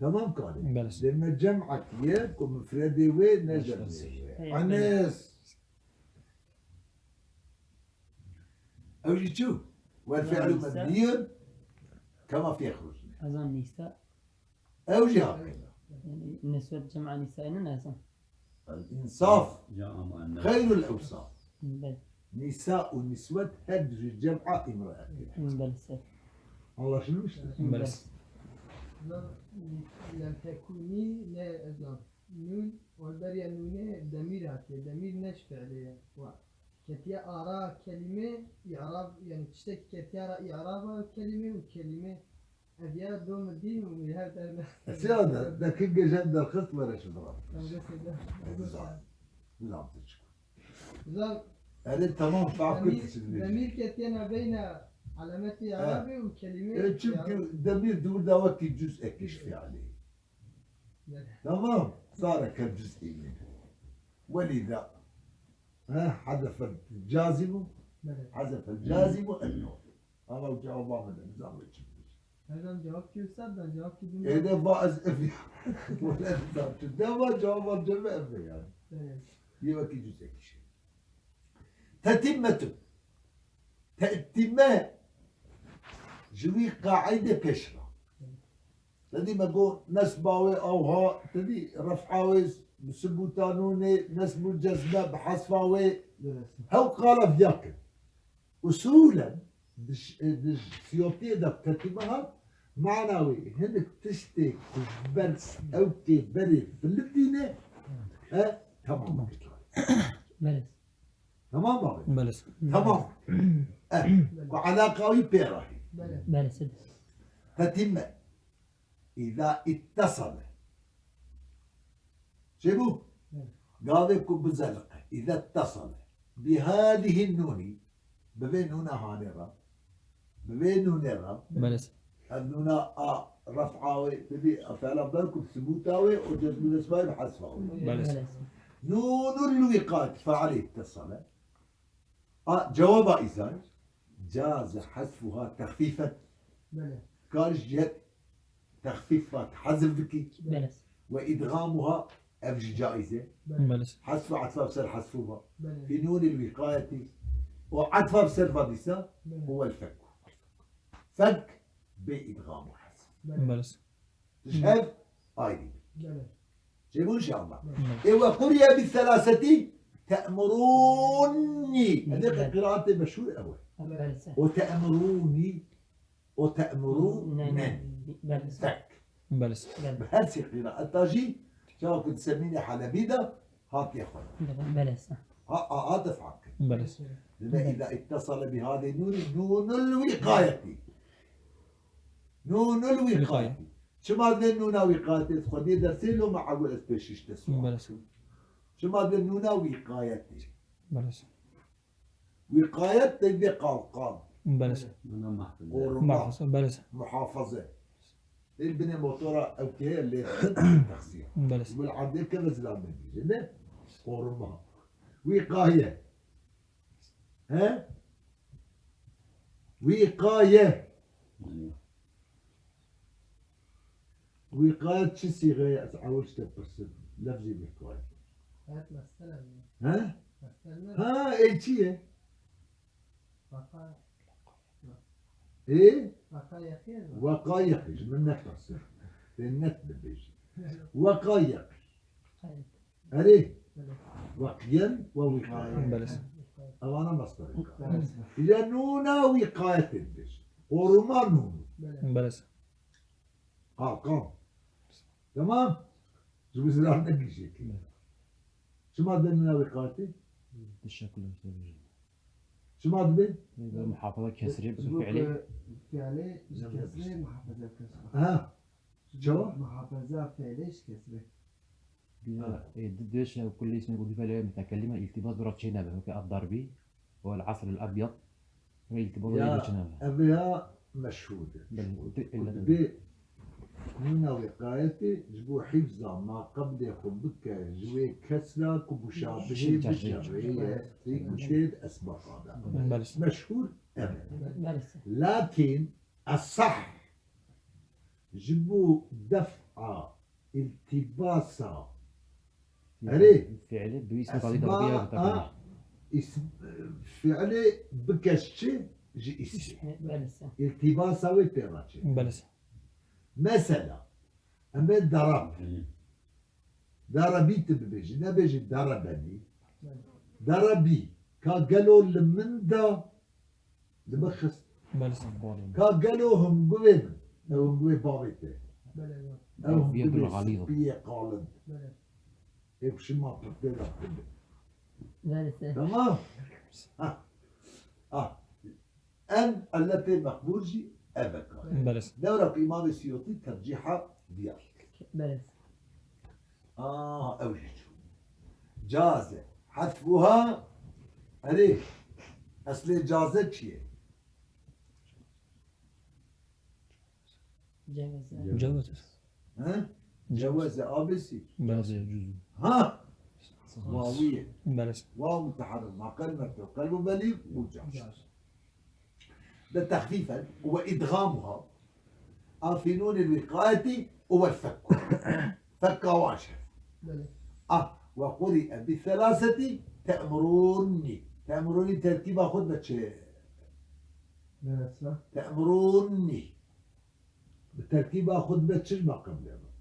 Tamam kardeşim. Belê. Deme cem'ek ye ku mufredê wê ne cem'ê wê. Belê. Anes. Ew jî çû. Wal fi'lu mebniyun kema fî yexruc. Ezan nîsa. Ew jî haqî. Yani niswet cem'a nîsayê ne ezan. El insaf. Ya ama anne. Xeyrul ewsaf. Belê. Nîsa û niswet her du jî cem'a îmraet. Belê ser. Anlaşılmıştır. Belê. Lan, lem tekûnî ne ezan. Nûn, we beriya nûnê demîr hatiye. Demîr ne ji fi'lê ye. Wa. Ketiye ara kelîme, î'rab, yani tiştekî ketiye ara î'raba kelîme û kelîme. Ev ya do min dî û min her der ne. Ez ya de, de ki gejen derxist were ji bira. Em destê de. Nizam. Nizam tu çik. Nizam. Erê, tamam, fam kir tu çi dibêjî. Demîr ketiye nabeyna alametê, he, î'rabê û kelîmê. E, çünkü demîr di wir de wekî cüz'ekî ji fi'lê. Belê. Tamam. Sare kel cüz'î min. Welîda. He, hazefel cazimu. Belê. Hazefel cazimu el nun. Ama cevaba min de nizam wê çi bibêje. Hocam cevap ki ustad da cevap ki dün. Êde va ez ev ya. Wele nizam tu. Dema cevaba cem ev yani. Evet. Yê wekî cüz'ekî şey. Tetimmetun. Tetîmme ji wî qaîdê pêş re. Te dî me got nesba wê awha, te dî ref'a wê bi subûta nûnê, nesb û cezme bi hesfa wê. Hew qala viya kin. Usûlen di ş-, di siyotiyê de tetîme hat, mana wê hinek tiştê ku ji ber ewkê berê filitîne, e, tamam. Belê. Tamam abi. Belê. Tamam. Eh, ku alaqa wî pê re heye. Belê. Belê. Tetîme. Îza îttesale. Çi bû? Belê. Gavê ku bizeliqe. Îza îttesale. Bi hâzihî nûnî. Bi vê nûna hanê re. Bi vê nûnê re. Belê. Ev nûna a ref'a wê, te dî, a fi'la ber ku subûta wê û cezmû nesba wê bi hesfa wê. Belê. Nûnul wîqayet fe'lê îttesale. A, cewaba îzay. Caze hesfuha texfîfen. Belê. Kar ji yek texfîf vat hezf bikî. Belê. Ve îdgamuha, ev jî caiz e. Belê. Hesf û etfa bi ser hesfû va. Belê. Fî nûnil wîqayetî. Û etfa bi ser va dîsa. Belê. Û wel fekku. Fek bê îdgam û hesf. Belê. Belê. Ji hev ayrî. Belê. Çêbû inşallah. Belê. Ê we quriye bi selasetî te'murûnî. Belê. Ev qiraatê meşhûr ew e. Belê. O te'murûnî. O te'murûnen. Belê. Fek. Belê. Bi her sê qiraeta jî, çawa ku di semînê Helebî de hatiye xwe. Belê. Ha, a, a def'a kir. Belê. Dime îza îttesale bi hadê nûnî, nûnul wîqayetî. Nûnul wîqayetî. Çima dê nûna wîqayetê xwediyê dersê lo me ew ez pêşîş te sual. Belê. Çima dê nûna wîqayetê? Belê. Wîqayet tevdî qalqal. Belê. Nûna mahfeze. Koruma. Mahfeze, belê. Muhafaze. Ê binê motora ew keye lê texsiya. Belê. Wil erdê keve zilam bibîje, ne? Koruma. Wîqaye. He? Wîqaye. Wîqayet çi sîxe ye? Ez ewil ji te pirsim. Lefzê wîqayet. Hayat mesele mi? He? Mesele mi? Ha, ê çi ye? Vaka. Ê? Vaka yakî ye mi? Vaka yakî. Ji min nepirsim. Tê net bibêjî. Vaka yakî. Hayat. Erê. Belê. Weqiyen we wîqayen. Belê. Evana mastarê. Îca nûna wîqayetê dibêjin. Koruma nûnû. Belê. Belê. Qalqan. Tamam? Ji bo zirar negihîşê kê. Belê. Çima dibe nûna wîqayetê? Teşekkür ederim. Çima dibe? Muhafaza kesrê, ji bo fiilê. Fiilê, ji kesrê muhafaza kesrê. Ha. Çawa? Muhafaza fiilê ji kesrê. Güzel. Ha. E, di, di, şey, kulli ismi, kulli fiilê mutekellime iltibas dora çê nebe. Weke ad-darbi, wal asr al-abyad. Weke iltibas dora çê nebe. Ev ya meşhûr e. Belê, meşhûr. Di, illa Û da. Dibê nûna wîqayetê ji bo hifza ma qeblê xwe bike ji wê kesra ku muşabihê bike rê ye, tê ku tê di esbaqa de. Belê. Meşhûr ev e. Belê. Lakin esah ji bo def'a iltibasa. Erê. Fiilê bi ismi tadî de esma bûye a is-, fiilê bikeş çi ji ismi. Belê. İltibasa wê pê re çi. Belê. Mesela, em ê darab. Darabî tu bibêjî, nebêjî darabeni. Darabî, ka gelo li min da, li min xist. Belê. Ka gelo hinguvê min, ew hinguvê bavê te. Belê. Ew hinguvê spiyê qalin. Belê. Ê ku şima pirtê de bibin. Belê. Tamam? Ha. Ha. En illetê meqbûl jî ev e kare. Belê. Dewra ku Îmamê Siyotî tercîha diyar. Belê. Aa, ew jî çû. Caze. Hezfuha. Erê. Eslê caze çi ye? Ceweze. Ceweze. He? Ceweze abisi. Benzê cüzü. Ha! Wawî ye. Belê. Waw mutaharrik, ma qal merfu, qelbu belîg û caz. Caz. De texfîfen, we idgamuha, a fî nûnil wîqayetî û we fekku. Fekka wan şef. Belê. Ah, we quri'e bi selaseti te'murûnni. Te'murûnni terkîba xwe dibe çi? Belê. Te'murûnni. Bi terkîba xwe dibe çi ji me qeblê be?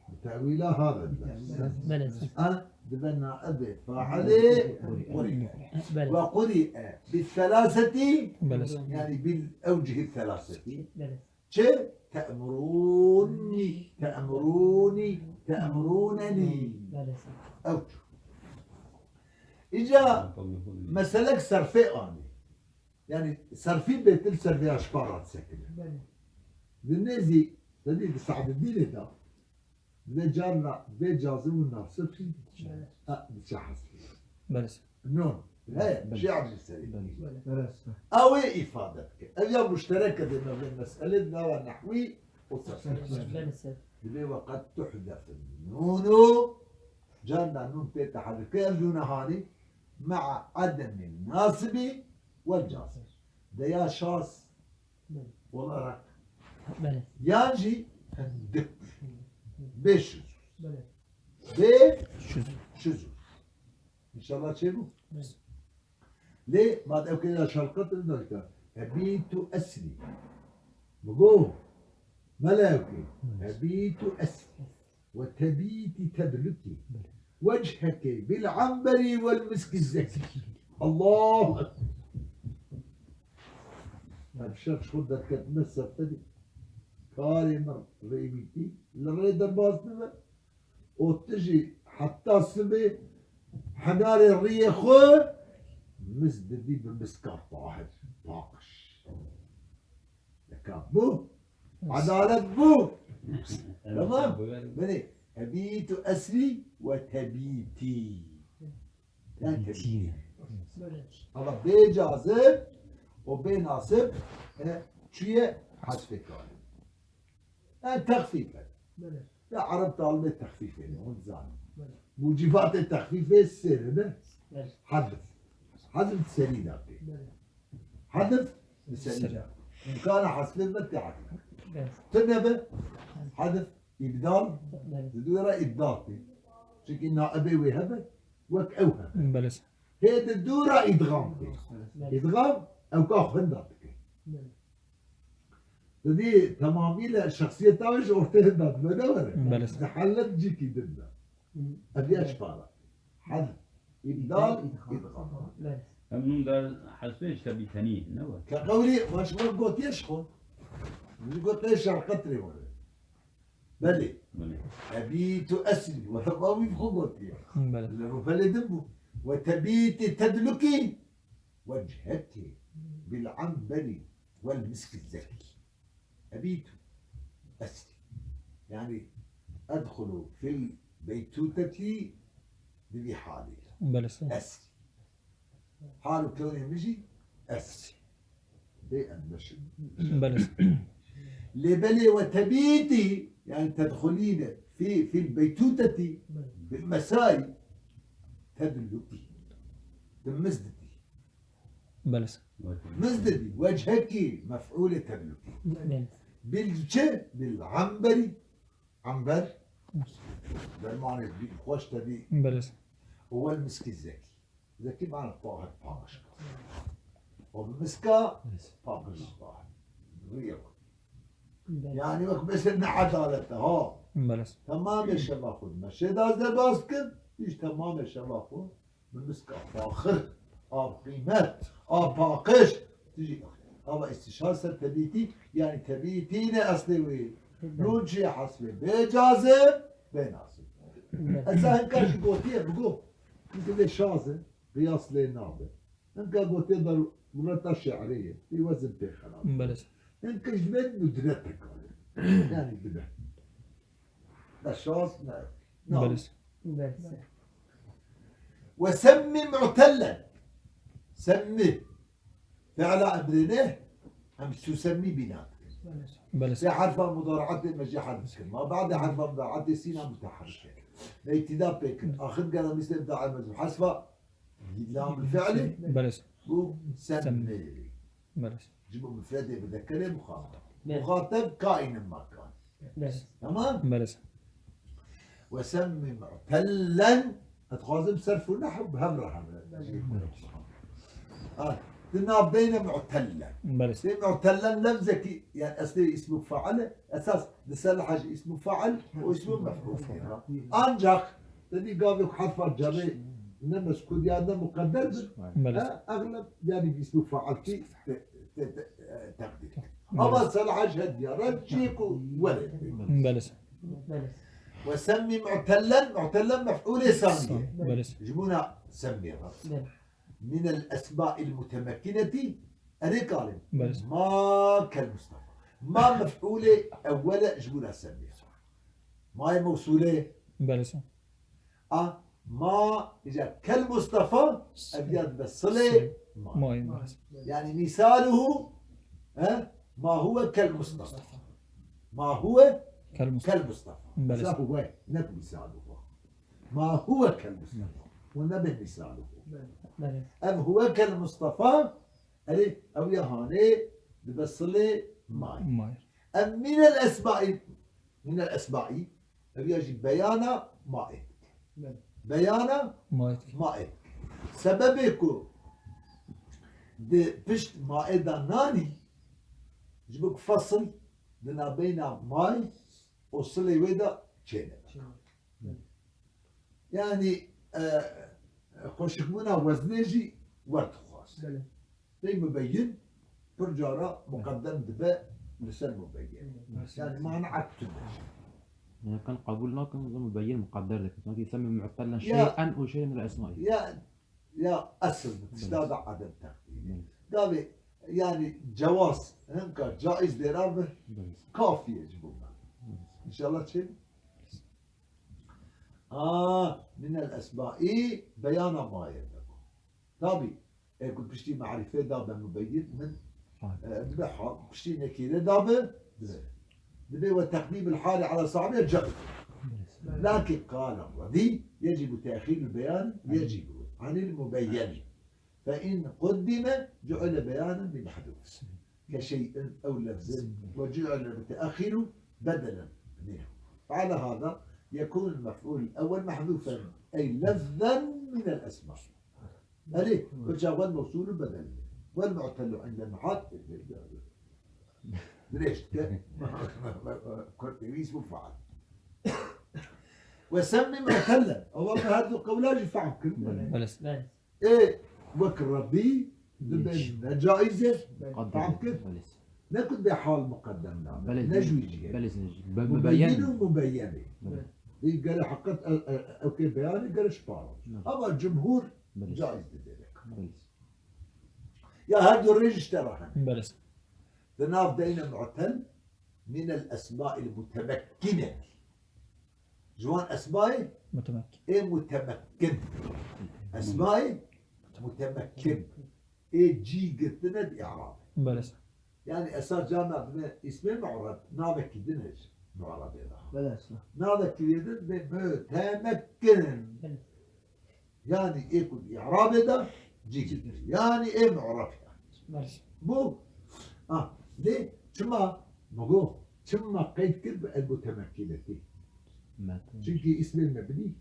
Bi tewîla ha ve. Belê. A, dibe naibê failê quri'e. Belê. Ve quri'e bi selaseti, belê, yani bil ewcihî selaseti. Belê. Çi? Te'murûnî, te'murûnî, te'murûnenî. Belê. Ew çû. Îca meselek serfê anî. Yani serfî bêtir serfê aşpa ra disekine. Belê. Di nêzî, te dî di Saedîdînê de, di carna bê cazim û nasib, belê, ha, diçe hesbî. Belê. Non. He, belê, şiir jî serê. Belê. Belê. Ew ê îfade dike. Ev ya muşterek e dê me vê meselê di nava nehwî û serfê. Belê. Dibê weqet tuhdefin nûnû, carna nûn tê tehedike, ev nûne hanî, me'a edemî nasibî wel cazim. De ya şaz, belê, olarak. Belê. Yan jî hindik. Beş yüz. Belê. Beş yüz. Şuzur. İnşallah çêbû. Belê. Lê ma ew kêra şalqat li dakta. Ebîtu esrî. Bigo. Mela ew kê. Belê. Ebîtu esrî. Ve tebîtî tedlukî. Belê. Wecheke bil amberi vel miskî zekî. Allah Ekber. Ev şev ji xwe derketime seferî. Karê min rêwîtî li rê derbas dibe. Û tu jî heta sibê henarê riyê xwe mis didî bi miska tahir, paqij. Deka bû. Edalet bû. Tamam. Belê. Ebîtu esrî ve tebîtî. Yan tebîtî. Ama bê cazim û bê nasib, e, çûye hesfê karî. Yan texfîf e. Belê. Ya Ereb talimê texfîfê ne, hûn dizanin. Belê. Mucibatê texfîfê sê ne. Belê. Hedf. Hedf serî de pê. Belê. Hedf li serî de. Îmkana hesfê me tê hedf. Belê. Tu nebe hedf îbdal, belê, di dû re îbdal tê. Çunkî naibê wê hebe, wek ew hebe. Belê. Hê di dû re îdgam tê. Belê. Îdgam ew ka xwenda dike. Belê. Didî temamîle şexsiyeta wê ji ortê hinda dibe, ne were? Belê. Di helet cîkî din de. Ev ya çi para? Hezf, îbdal, îdxam. Belê. Em nûn der hesbê ji te bî tenî, ne we? Ke qewlî, we ji we gotiye ji xwe. Ji gotiye şerqetrê were. Belê. Belê. Ebîtu esrî. We hema wî bi xwe gotiye. Belê. Li rûpelê din bû. Ve tebîtî tedlukî. وجهك بالعنبر والمسك الزكي. أبيت أسري. Yani, أدخل في البيتوتة di vî halê. Belê sir. Esrî. Hal û kewnê min jî esrî. Bê em neşin. Belê sir. Lê belê we tebîtî, yani tedxulîne fî, fîl beytûtetî, bil mesayî, tedlukî. Di mizdidî. Belê sir. Mizdidî, wechekî, mef'ûlê tedlukî. Belê. Bil çi? Bil emberî. Ember. Dermanê bi xweş tedî. Belê sir. Û wel miskî zekî. Zekî mana tahir, pak. O miska, pak, tahir. Riyek. Belê. Yani wek mesela ne edalet e, ha. Belê sir. Temamê şeva xwe meşê da ez derbas kim, hiç temamê şeva xwe bi miska faxir, a qîmet, a paqij, tijî. Ama îstîşar ser tebîtî, yani tebîtî ne eslê wê. Belê. Nûn çi hesbê? Bê cazim, bê nasib. Belê. Ez hinka jî gotiye, bigo. Çünkü lê şaz e, qiyas lê nabe. Hinka gotiye darûreta şi'rê ye. Wî wezin pê xerab. Belê. Hinka ji ber nudret hekare. Yani dibe. Ne şaz, ne. Ne. Belê. Belê. Ve semmi mu'tellen. Semmi. Fi'la emrê ne? Em tu semmi bîna dikin. Belê. Sê herfa mudari'atê me jî hezf dikin. Ma ba'de herfa mudari'atê sîna muteherrike. Me îtida pê kir. Axir gera mîsle daim ez hesfa Lam fi'lî. Belê. Bu sen Sen. Belê. Ji bo mufredê muzekerê muxatab. Belê. Muxatab kaîne makan. Belê. Tamam? Belê. Ve semmi mu'tellen. Ez dixwazim serf û nehw bi hev re hevre. Belê. Ha, di nav deyne mu'tellen. Belê. Sê mu'tellen lefzekî, yani eslê ismu fail e. Esas di ser haj ismu fail û ismu mef'ul. Ancak Tedî gavê ku herfa cerê ne mezkûr ya ne muqedder bin. Belê. Ha, egleb yani îsmî failkî te-, te-, te-, e, teqdîr. Belê. Ama selaha ji he diyar e, çiyê ku were. Belê. Belê. Ve semmî mu'tellen, mu'tellen mef'ûlê sanî ye. Belê. Ji bona semmî re. Belê. Minel esma'il mutemekkineti, erê kalê. Belê. Ma kel Mustafa. Ma mef'ûlê ewwel e ji bona semmî. Ma yê mewsûlê. Belê. A, ma, îca kel Mustafa, ev ya dibe silê ma. Ma, ma. Yani misaluhu, he? Ma huwe kel Mustafa. Ma huwe Kel Mustafa. Kel Mustafa. Belê. Sa huwe, ne misaluhu. Ma huwe kel Mustafa. Belê. Û ne be misaluhu. Belê. Ev huwe kel Mustafa, erê, ew ya hanê dibe silê ma. Ma. Ev minel esmaî, minel esmaî, Ev ya jî beyana maê dike. Belê. Beyana maê dike. Maê dike. Sebebê ku di pişt maê de nanî, ji bo ku fesil di navbeyna may û silê wê de çênebe. Çênebe. Belê. Yani, e, xweşikbûna weznê jî werdixwaz. Belê. Pey mubeyyin pir cara muqeddem dibe li ser mubeyyin. Hı. Yani mana tune. Yani kan qebûl nakin, mubeyyin muqedder dikin. Sanki semmi mu'tellen şey'en û şey'en el esmaî. Ya, ya esil, tişta da adem teqdîrî. Hı. Gavê, yani cewaz, hinka caiz dê ra bi, hı, kafiye ji bo me. Hı. İnşallah çê. A, minel esmaî beyana maye de. Tabî, e, ku piştî marîfe da be mubeyyin min, ha, e, dibe hal, piştî nekîre da be, dibe. Dibe ve teqdîmil hali ala sahibi caiz. Lakin qala Radî, yecibu te'xîrul beyan, yecibu anil mubeyyeni. Fe in quddime, cu'ile beyanen li mehdûf. Ke şey'in ew lefzin, ve cu'ile mute'xîru bedelen minhu. Fe ala hada, yekunul mef'ûl ewwel mehdûfen, ey lefzen minel esma. Erê, hı, ve çaxwan mewsûl û bedel. Vel mu'tellu inde nuhat, dirêj dike. Kurtewîs bu faal. Ve semmî mu'tellen. Ewa me her du qewla jî fehm kir. Belê. Belê. Belê. Ê wek redî dibê Yek. Ne caiz e. Muqaddem. Fehm kir. Belê. Ne ku dibê hal muqaddem name. Belê. Ne ji wî cihê. Belê. Be-, Mubeyyin mubeyyene. Û mubeyyenê. Belê. Ê gere heqet, e, e, ew kê beyanê gere şipara. Belê. Ama cumhur Belê. Caiz dibê. Belê. Ya her du rê ji te re hene. Belê. Di nav deyne mu'tel, min el esma'il mutemekkine. Ji wan esmayê Mutemekkin. Ê mutemekkin. Esmayê mutemekkin. Ê cî girtine di i'rabê. Belê. Yani esas carna dibê îsmê mu'reb, navekî din e ji mu'rebê de. Belê. Navekî din bê mutemekkin. Belê. Yani ê ku di i'rabê de cî girtine. Yani ê mu'reb yani. Belê. Bu, ah, lê çima, me got, çima qeyd kir bi el mutemekkinetî? Çünkü ismê mebnî.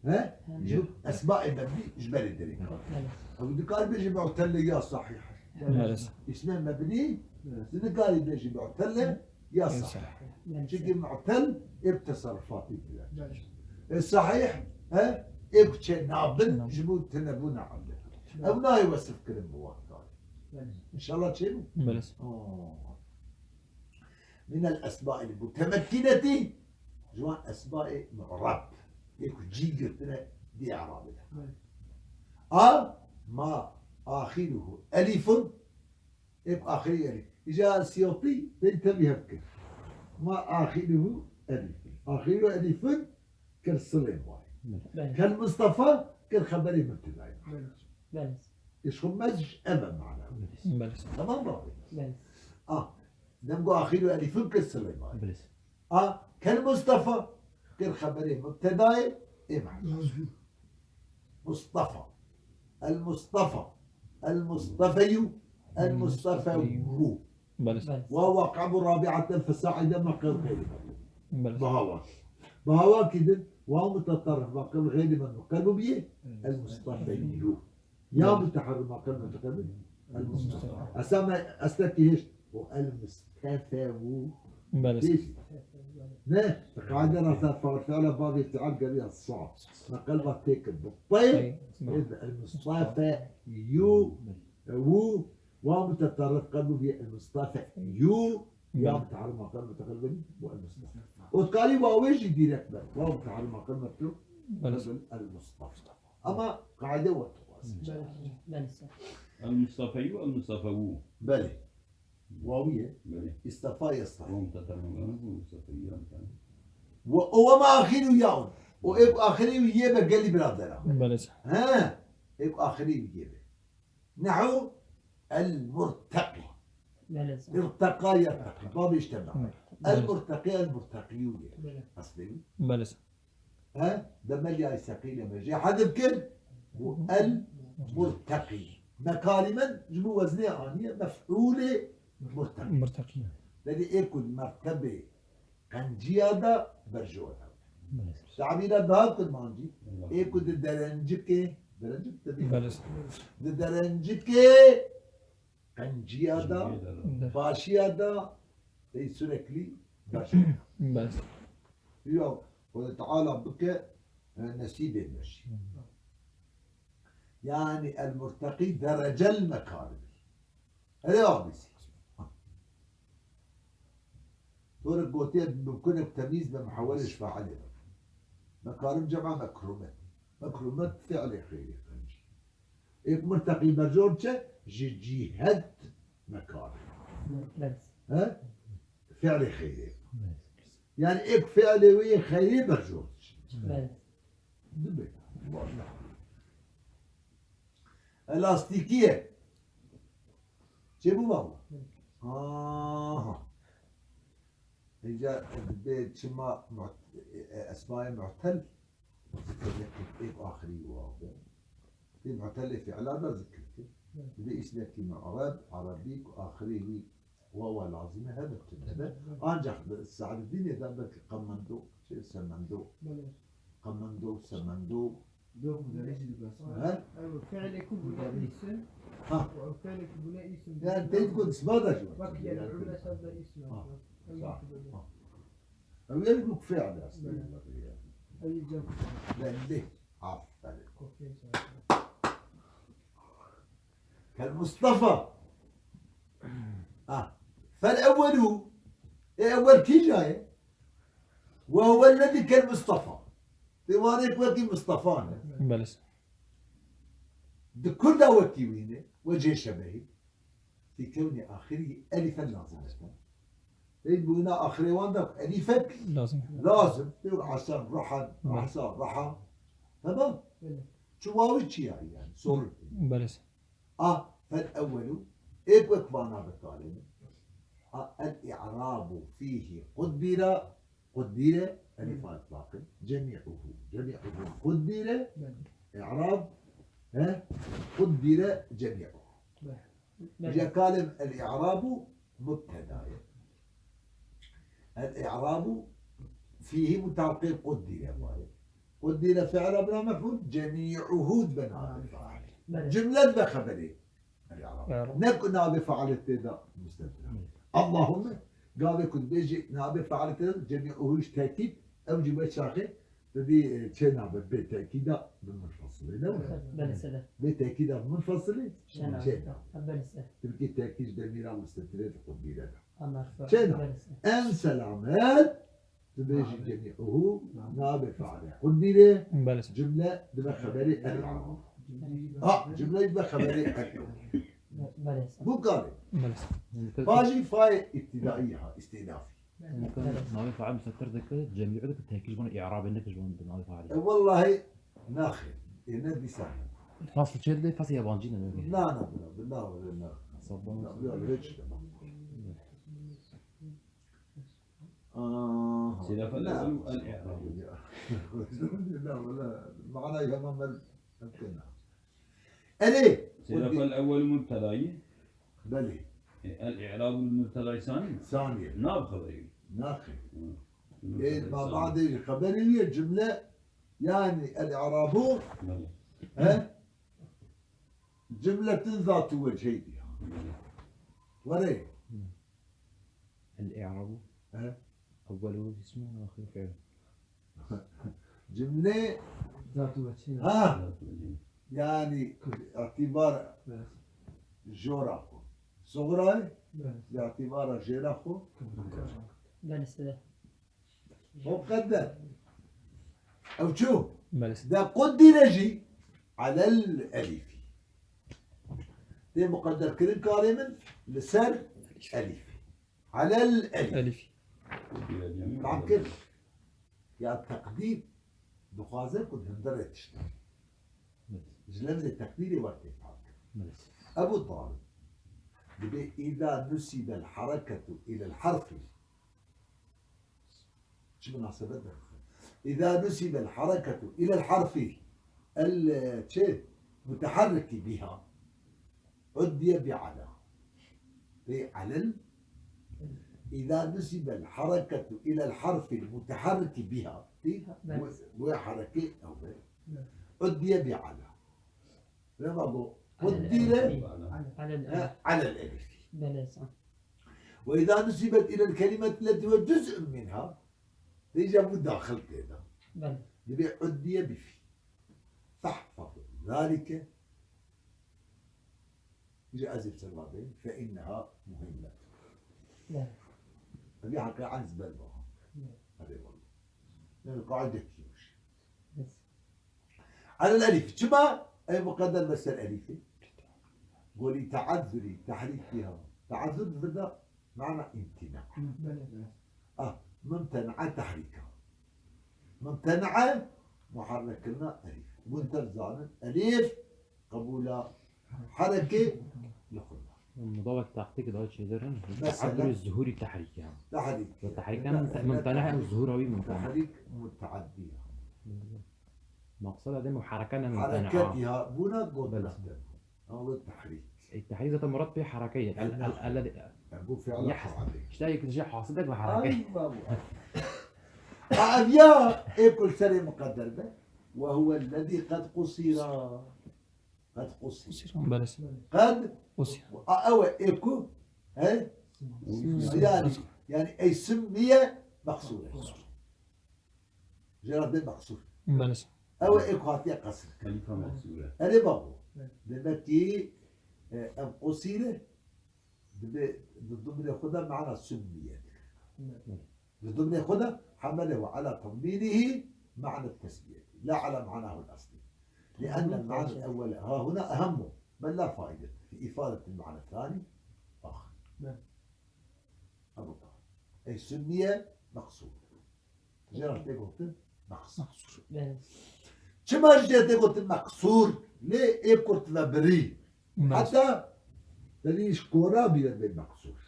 He? Ji esmaê mebnî ji berê derê kar. Belê. Ew dikarî bêjî mu'telle ya sahih. Belê. Ismê mebnî, tu nikarî bêjî mu'telle ya sahih. Belê. Çünkü mu'tel ê bi teserrufatî bile. Belê. E, sahih, he? Ê ku çê nabin Tamam. Ji bo tunebûna ille. Belê. Ew nayê wesif kirin bi wan karî. Belê. İnşallah çê bû? Belê. Oh. Min el esmail mutemekkinetî, ji wan esmaê mu'rab. Ê ku cî girtine di i'rabê de. Evet. A ma axiruhu elifun, ê ku axirî elif. Îca Siyotî pey tevî hev kir. Ma axiruhu elifun. Axiruhu elifun kir silê wayê. Evet. Kel Mustafa kir xeberê mubtedayê. Evet. Evet. Îş xwe mez ev e mana. Belê. Tamam mı abi? Belê. Ah, dem go axiruhu elifun kir silê wayê. Belê. A, kel Mustafa, kir xeberê mubtedayê, ê mahzûf. Mustafa. El Mustafa. El Mustafeyu. El Mustafewu. Belê. Wa waqe bu rabi'aten fesaide maqam xeyri. Belê. Bahawa. Bahawa kidin, wa mutetarrif maqam xeyri men muqarreb biye. El Mustafeyu. Ya Belê. Muteharrik maqam muteqedim. El Mustafa. Mustafa. Esa me estekî hişt. O el Mustafa bu. Belê. Hişt. Ne? Qaide rasa faal fi'la babê fi'al geriya sa. Me qelba têkir. Bu tay. Tay. Belê. El Mustafa yu. Wu. Wa mutetarrif qelbu bi el Mustafa yu. Ya Belê. Muteharrik maqam muteqedim. Bu el Mustafa. O dikarî wawê jî direkt be. Wa muteharrik maqam muteqedim. Belê. El Mustafa. Ama qaide wek tu xwazî. Belê. Belê. El Mustafeyu, el Mustafewu. Belê. Wawiye. Belê. İstafa yastafa. Tamam, tamam, tamam. Bu Mustafeyu, yani, tamam. Ve o ve ma axiru yaun. O ê ku axirî wî yê be gelî biradera. Belê. He. Ê ku axirî wî yê be. Nehu el murtaqi. Belê. İrtaqa yertaqi. Babê işte me. Belê. El murtaqi, el murtaqiyû ye. Belê. Aslê wî. Belê. He? Demel ya seqîle me jê hedif kir. Bu el murtaqî. Mekarî min ji bo weznê aniye mef'ûlê murtaqî. Murtaqî. Belê ê ku mertebê qenciya da berjor hev. Belê. Tabîra daha kurmancî. Ê ku di derencikê, derencik de Belê. Di derencikê qenciya da, Belê. Başiya da, ey sürekli berjor. Belê. Ya Xwedê Teala bike, e, nesîbê me jî. Yani el murtaqî derecel mekarimi. Hele abisi. Torek gotiye mümkünek temyiz be muhawelê ji failê be. Mekarim cema mekrumet. Mekrumet fiilê xeyrê qencî. Êk murteqî berjor çi? Ji cîhet mekar. Belê. He? Fiilê xeyrê. Belê. Yani êk fiilê wê yê xeyrê berjor çi? Belê. Dibe. Vallahi. Elastîkî ye. Çêbû baba? Aha. Îca dibê çima muht-, e, esmayê mu'tel zikir nekir, êk axirî waw be. Dê mu'telê fi'la da zikir kir. Dibê îsmekî mu'reb, erebî ku axirî wî wawa lazim e, her tune be. Ancak li Saededînê de belkî qemendo, şey, semendo. Belê. Qemendo, semendo. Yok, bu da hiç bir basma. He? Ew fi'lê ku bûne îsim. Ha. Ew fi'lê ku bûne îsim. Yani teyit ku isma da şu. Bak, yani mesela da îsim. Ha. Ew fi'lê ku fi'l aslında. Belê. Belê. Aferin. Kel Mustafa. Ah. Fel ewwelu. E ewwel kîja ye? Ve huve lezî kel Mustafa. Tê wanê ku wekî Mustafa ne. Belê. Di kurda wekî wî ne. Ve cê şebehî. Fi kewnî axirî elîfen lazim e. Ê bûna axirê wan de elîfek lazim. Lazim. Tê wek Hasan, Ruhan, Belê. Hasan, Ruhan. Tamam? Belê. Çi wawî çi ya yani? Sorun. Belê. A, fel ewwelu, êk wek vana bikarê min. A, el i'rabu fîhî quddira, quddire, elîfa itlaqin. Cemî'uhu, cemî'uhu quddire, Belê. I'rab, he? Quddire cemî'uhu. Belê. Belê. Îja kalê min el i'rabu mubteda ye. El i'rabu fîhî mutaqib quddire wayê. Quddire fi'la bina mef'ul, cemî'uhu dibe nabê fail. Belê. Cumle dibe xeberê. El i'rab. Belê. Ne ku nabê failê tê de mustetna. Allahümme gavê ku dibêjî nabê failê tê de cemî'uhu ji tekîd, ew jî be çaxê Te dî, e, çê nabe bê tekîda bi munfasilê, ne were? Belê sede. Bê tekîda bi munfasilê çê nabe. Çê nabe. Ha, belê sede. Tirkî tekîd ji demîra mustetirê di qudîre de. Anladım. Çê nabe. Belê sede. En selamet, tu bêjî Nabe. Cemî'uhu, Nabe. Nabe failê. Qudîre, Belê sede. Cümle dibe xeberê el. Belê. Ha, cümle dibe xeberê el. Belê sede. Bu karê. Belê sede. Pajî fayê îbtidayî ha, îstînafî. Belê. Navê fail mustetir dike, cemî dike, tekî ji wan î'rabê neke ji wan navê failê. E, wellahî naxê. Ê, ne dîsa ne. Fasl çê dide, fasl yabancî ne, ne? Na, na, na, na, na, na. Sabban. Na, na, na, hiç. Aha. Sêdafa lazim el-i'rab. Na, wala, manayê hemen ben, ben kena. Erê. Sêdafa el-ewwel mubtedayî. Belê. E, el-i'rabul mubtedayî sanî? Sanî. Nav xeberî. Naxê. Hı. Ê, ma badê xeberê wî ye, cumle, yani el-i'rabu, Belê. He? Cumletun zatu vecheydi. Belê. Were. Hı. El-i'rabu. He? Ewwelu ismu ve ahiru fi'l. Cümle Zatu vechî. Ha. Yani itibar Evet. Jora xwe. Soxra Evet. Itibar jêra xwe. Belê sede. O qeder. Ew çû. Belê sede. De qudire jî alel elîfî. Tê muqedder kirin karê min li ser elîfî. Alel elîf. Elîf. Takir. Ya teqdîr dixwaze ku di hundirê tişt. Ji lefzê teqdîrê werte takir. Evet. Ebu Talib. Dibê îza nusibel hareketu ilel harfi. Çi minasebet de. Îza nusibel hareketu ilel harfi. El, çi? Muteharriki biha. Uddiye bi ala. Pê alel. Îza nusibel hareketu ilel harfil muteharriki biha. Tê? Evet. Bu, bu hareke ew be. Evet. Uddiye bi ala. Lema bu. Alel Uddire. Elif. Alel He, Elif. Alel elif. Belê sede. Ve îza nusibet ilel kelimet leti ve cüz'un minha. Dêja bu daxil tê de. Belê. Dibê uddiye bi fî. Fahfaz zalike. Ji ez ê bi ser ve bêm, fe inneha muhimmet. Belê. Ev ya heke ez ber baha. Belê. Hadi wallah. Yani qaide kiyoş. Belê. Alel elif. Çima? Ev muqedder be ser elifê. Golî teazzurî, tehrîkiha. Teazzur di vir de mana îmtina. Belê. Ah, mumtena tehrîka. Mumtena muharrek kirina elif. Hûn tev zanin elif qebûla hereke li xwe da. Mudawet taktîk daha çêdirin. Mesela? Teazzurî zuhûrî tehrîkiha. Tehrîk. Ve tehrîkiha Mete-, mumtena mete-, û zuhûra wî mumtena. Tehrîk muteaddî ya. Maqseda dê muharreke ne mumtena. Hareketî ha bûna got Belê. Nefte. Ama bu tehrîk. E, tehrîk zaten murad pê hareke ye. El, el, el, el, Yani bu fi'la yahs-, faali. İşte yek şey hasidek ve hareke. Ay, baba. Ev ya, ê kul serê muqedder be. Ve huve lezî qed qusira. Qed qusira. Belê. Qed Qusira. A, ew e, ê ku, he? Qusira. Yani, yani ey simmiye maqsure. Jê re dibê meqsûr. Belê. Ew ê ku hatiye qesr. Xelîfa meqsûr e. Erê babo. Belê. Demek ki, e, ev qusîr e, dibê, di dimnê xwe de mana summiye. Belê. Di dimnê xwe de حمله على تضمينه معنى التسمية لا على معناه الأصلي. لأن المعنى الأول ها هنا أهم، بل لا فائدة في إفادة المعنى الثاني آخر. نعم. Ew e. Ey summiye meqsûr. Jê re tê gotin meqsûr. Meqsûr. Belê. Çima jê tê gotin meqsûr? Lê ê kurt ve birî. Meqsûr. Heta tenî ji kona bîne bê meqsûr.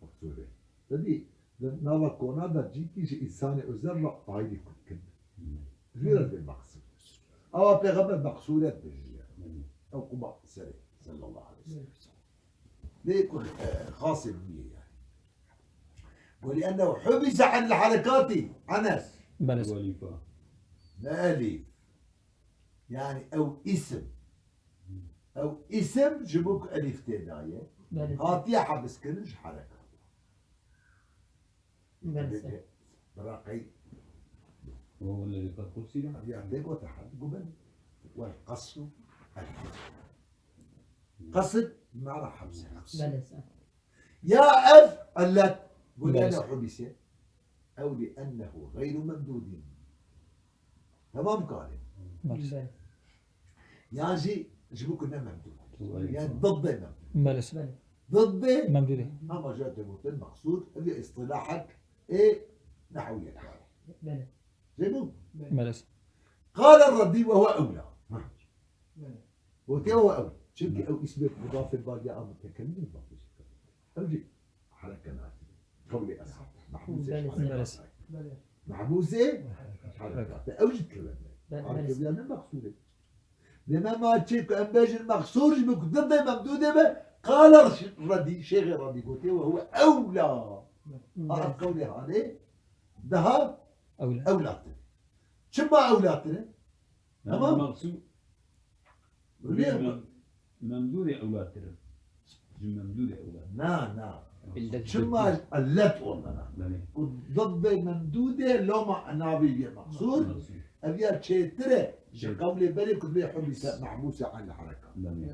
Meqsûrê. Te dî, di nava kona de cîkî ji însanê özel re ayrî kutkin. Vî re dibê meqsûr. Awa pêxember meqsûret bêjî ye. Ew quma serê, sallallahu aleyhi ve sellem. Lê ku, e, xasê bûye yani. ولأنه حبس عن الحركات. Enes. Belê. Xelîfa. Ne elîf. Yani ew îsim. Ew îsim ji bo ku elîf tê de ye. Belê. Hatiye hebiskirin ji herekat. Belê. Bira qey. O lê qasir ya. Ya, lê gote hal, gu belê. Wal qasru el qasr. Qasr, mana hepsi. Belê, sen. Ya ev, ellet. Gu belê. Lene hubise. Ew li ennehu gayru memdudin. Tamam kare. Belê. Belê. Yan jî ji bo ku ne memdûd. Belê. Yani diddê memdûd. Belê. Belê. Diddê memdûdê. Ama jê tê gotin meqsûr, ev ya îstîlahek ê nehwiyê kare. Belê. Zêbû? Belê. Belê. Qale Redî ve huve ewla. Ha. Belê. Gotiye ve huve ewla. Çünkü ew îsmê mudafê badiya a mutekellimê bafê jî. Ew jî Hereke nake. Qewlê eshab. Mehbûsê Belê. Hereke. Belê. Mehbûsê hereke. Te ew jî dikeve. Belê. Arkevî ne meqsûrê. Deme ma çê ku em bêjin meqsûr ji min ku didê memdûdê be, qala Redî, Şêxê Redî gotiye ve huve ewla. Belê. A ev qewlê hanê daha Ewla. Ewlatir. Çima ewlatir e? Tamam. Meqsûr. Öyle mi? Mem-, Memdûdê ewlatir e. Ji Memdûdê ewlatir. Na, na. İllet. Çima illet onlara? Belê. Ku diddê Memdûdê loma navê ye meqsûr. Meqsûr. Ev ya çêtir e. Ji Çêtir. Qewlê berê ku dibê hubise, mehbûse an hareka. Belê.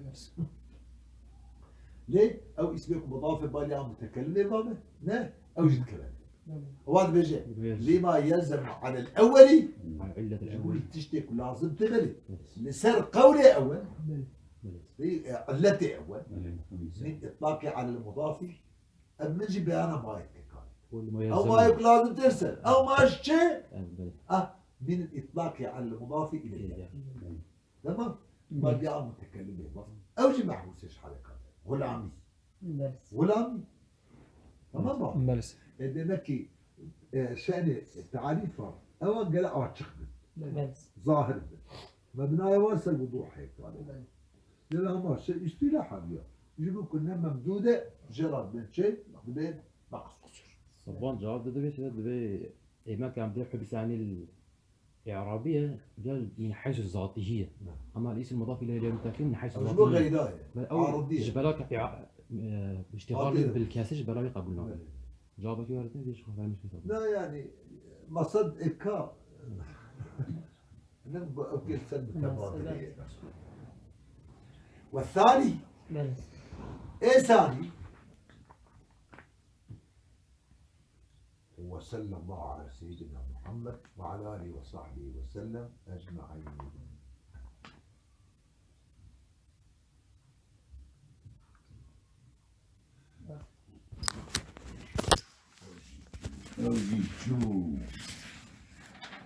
Lê ew îsmê ku mudafê baliya mutekellimê babe, ne? Ew jî dikeve. Belê. Wa dibêje, Dibêje. Lima yelzemu alel ewweli, Al illet al ji bo ewwel. Tiştê ku lazim tê belê. Evet. Li ser qewlê ewwel, Belê. Belê. Lê, e, illetê ewwel, Belê. Min itlaqê alel mudafi, ev min jî beyana mayê dike kare. Wal ma Ew yelzemu. Mayê ku lazim tê ser. Ew ma ji çi? Evet, belê. Ah, min itlaqê alel mudafi ilel. Belê. Tamam? Belê. Badiya mutekellimê bas. Ew jî mehbûsê ji herekat e. Xulamî. Belê. Xulamî. Tamam mı? Belê. E, demek ki, e, şenê tarîfa ewa gele açık bin. Belê. Zahir bin. Mebnaya wan ser wuduhê kare. Belê. Lê hema şey îstîlah hemiya. Ji bo ku ne memdûde, jê re dibê çi? Dibê meqsûr. Saban cevap dide, dibê, dibê, êmek em dê hubis anil Î'rabî ye, gel min heysu zatîhî ye. Ne. Ama îsim mudaf îleyhî lê muteqîm min heysu zatîhî ye. Ew ji bo geyra ye. Bel ew Aridî ye. Ji bela ke î'a-, e, îştîxalî Zatî ye. Bil kesir ji bela wî qebûl nake. Evet. Cevabekî were te vê ji xwe vermiş kete. Ne yani, mesed eka. Ne bu ew kêl ser mutebadil ye. Ve thani. Belê. Ê thani. وصلى الله على سيدنا محمد وعلى آله وصحبه وسلم أجمعين. Ew jî çû.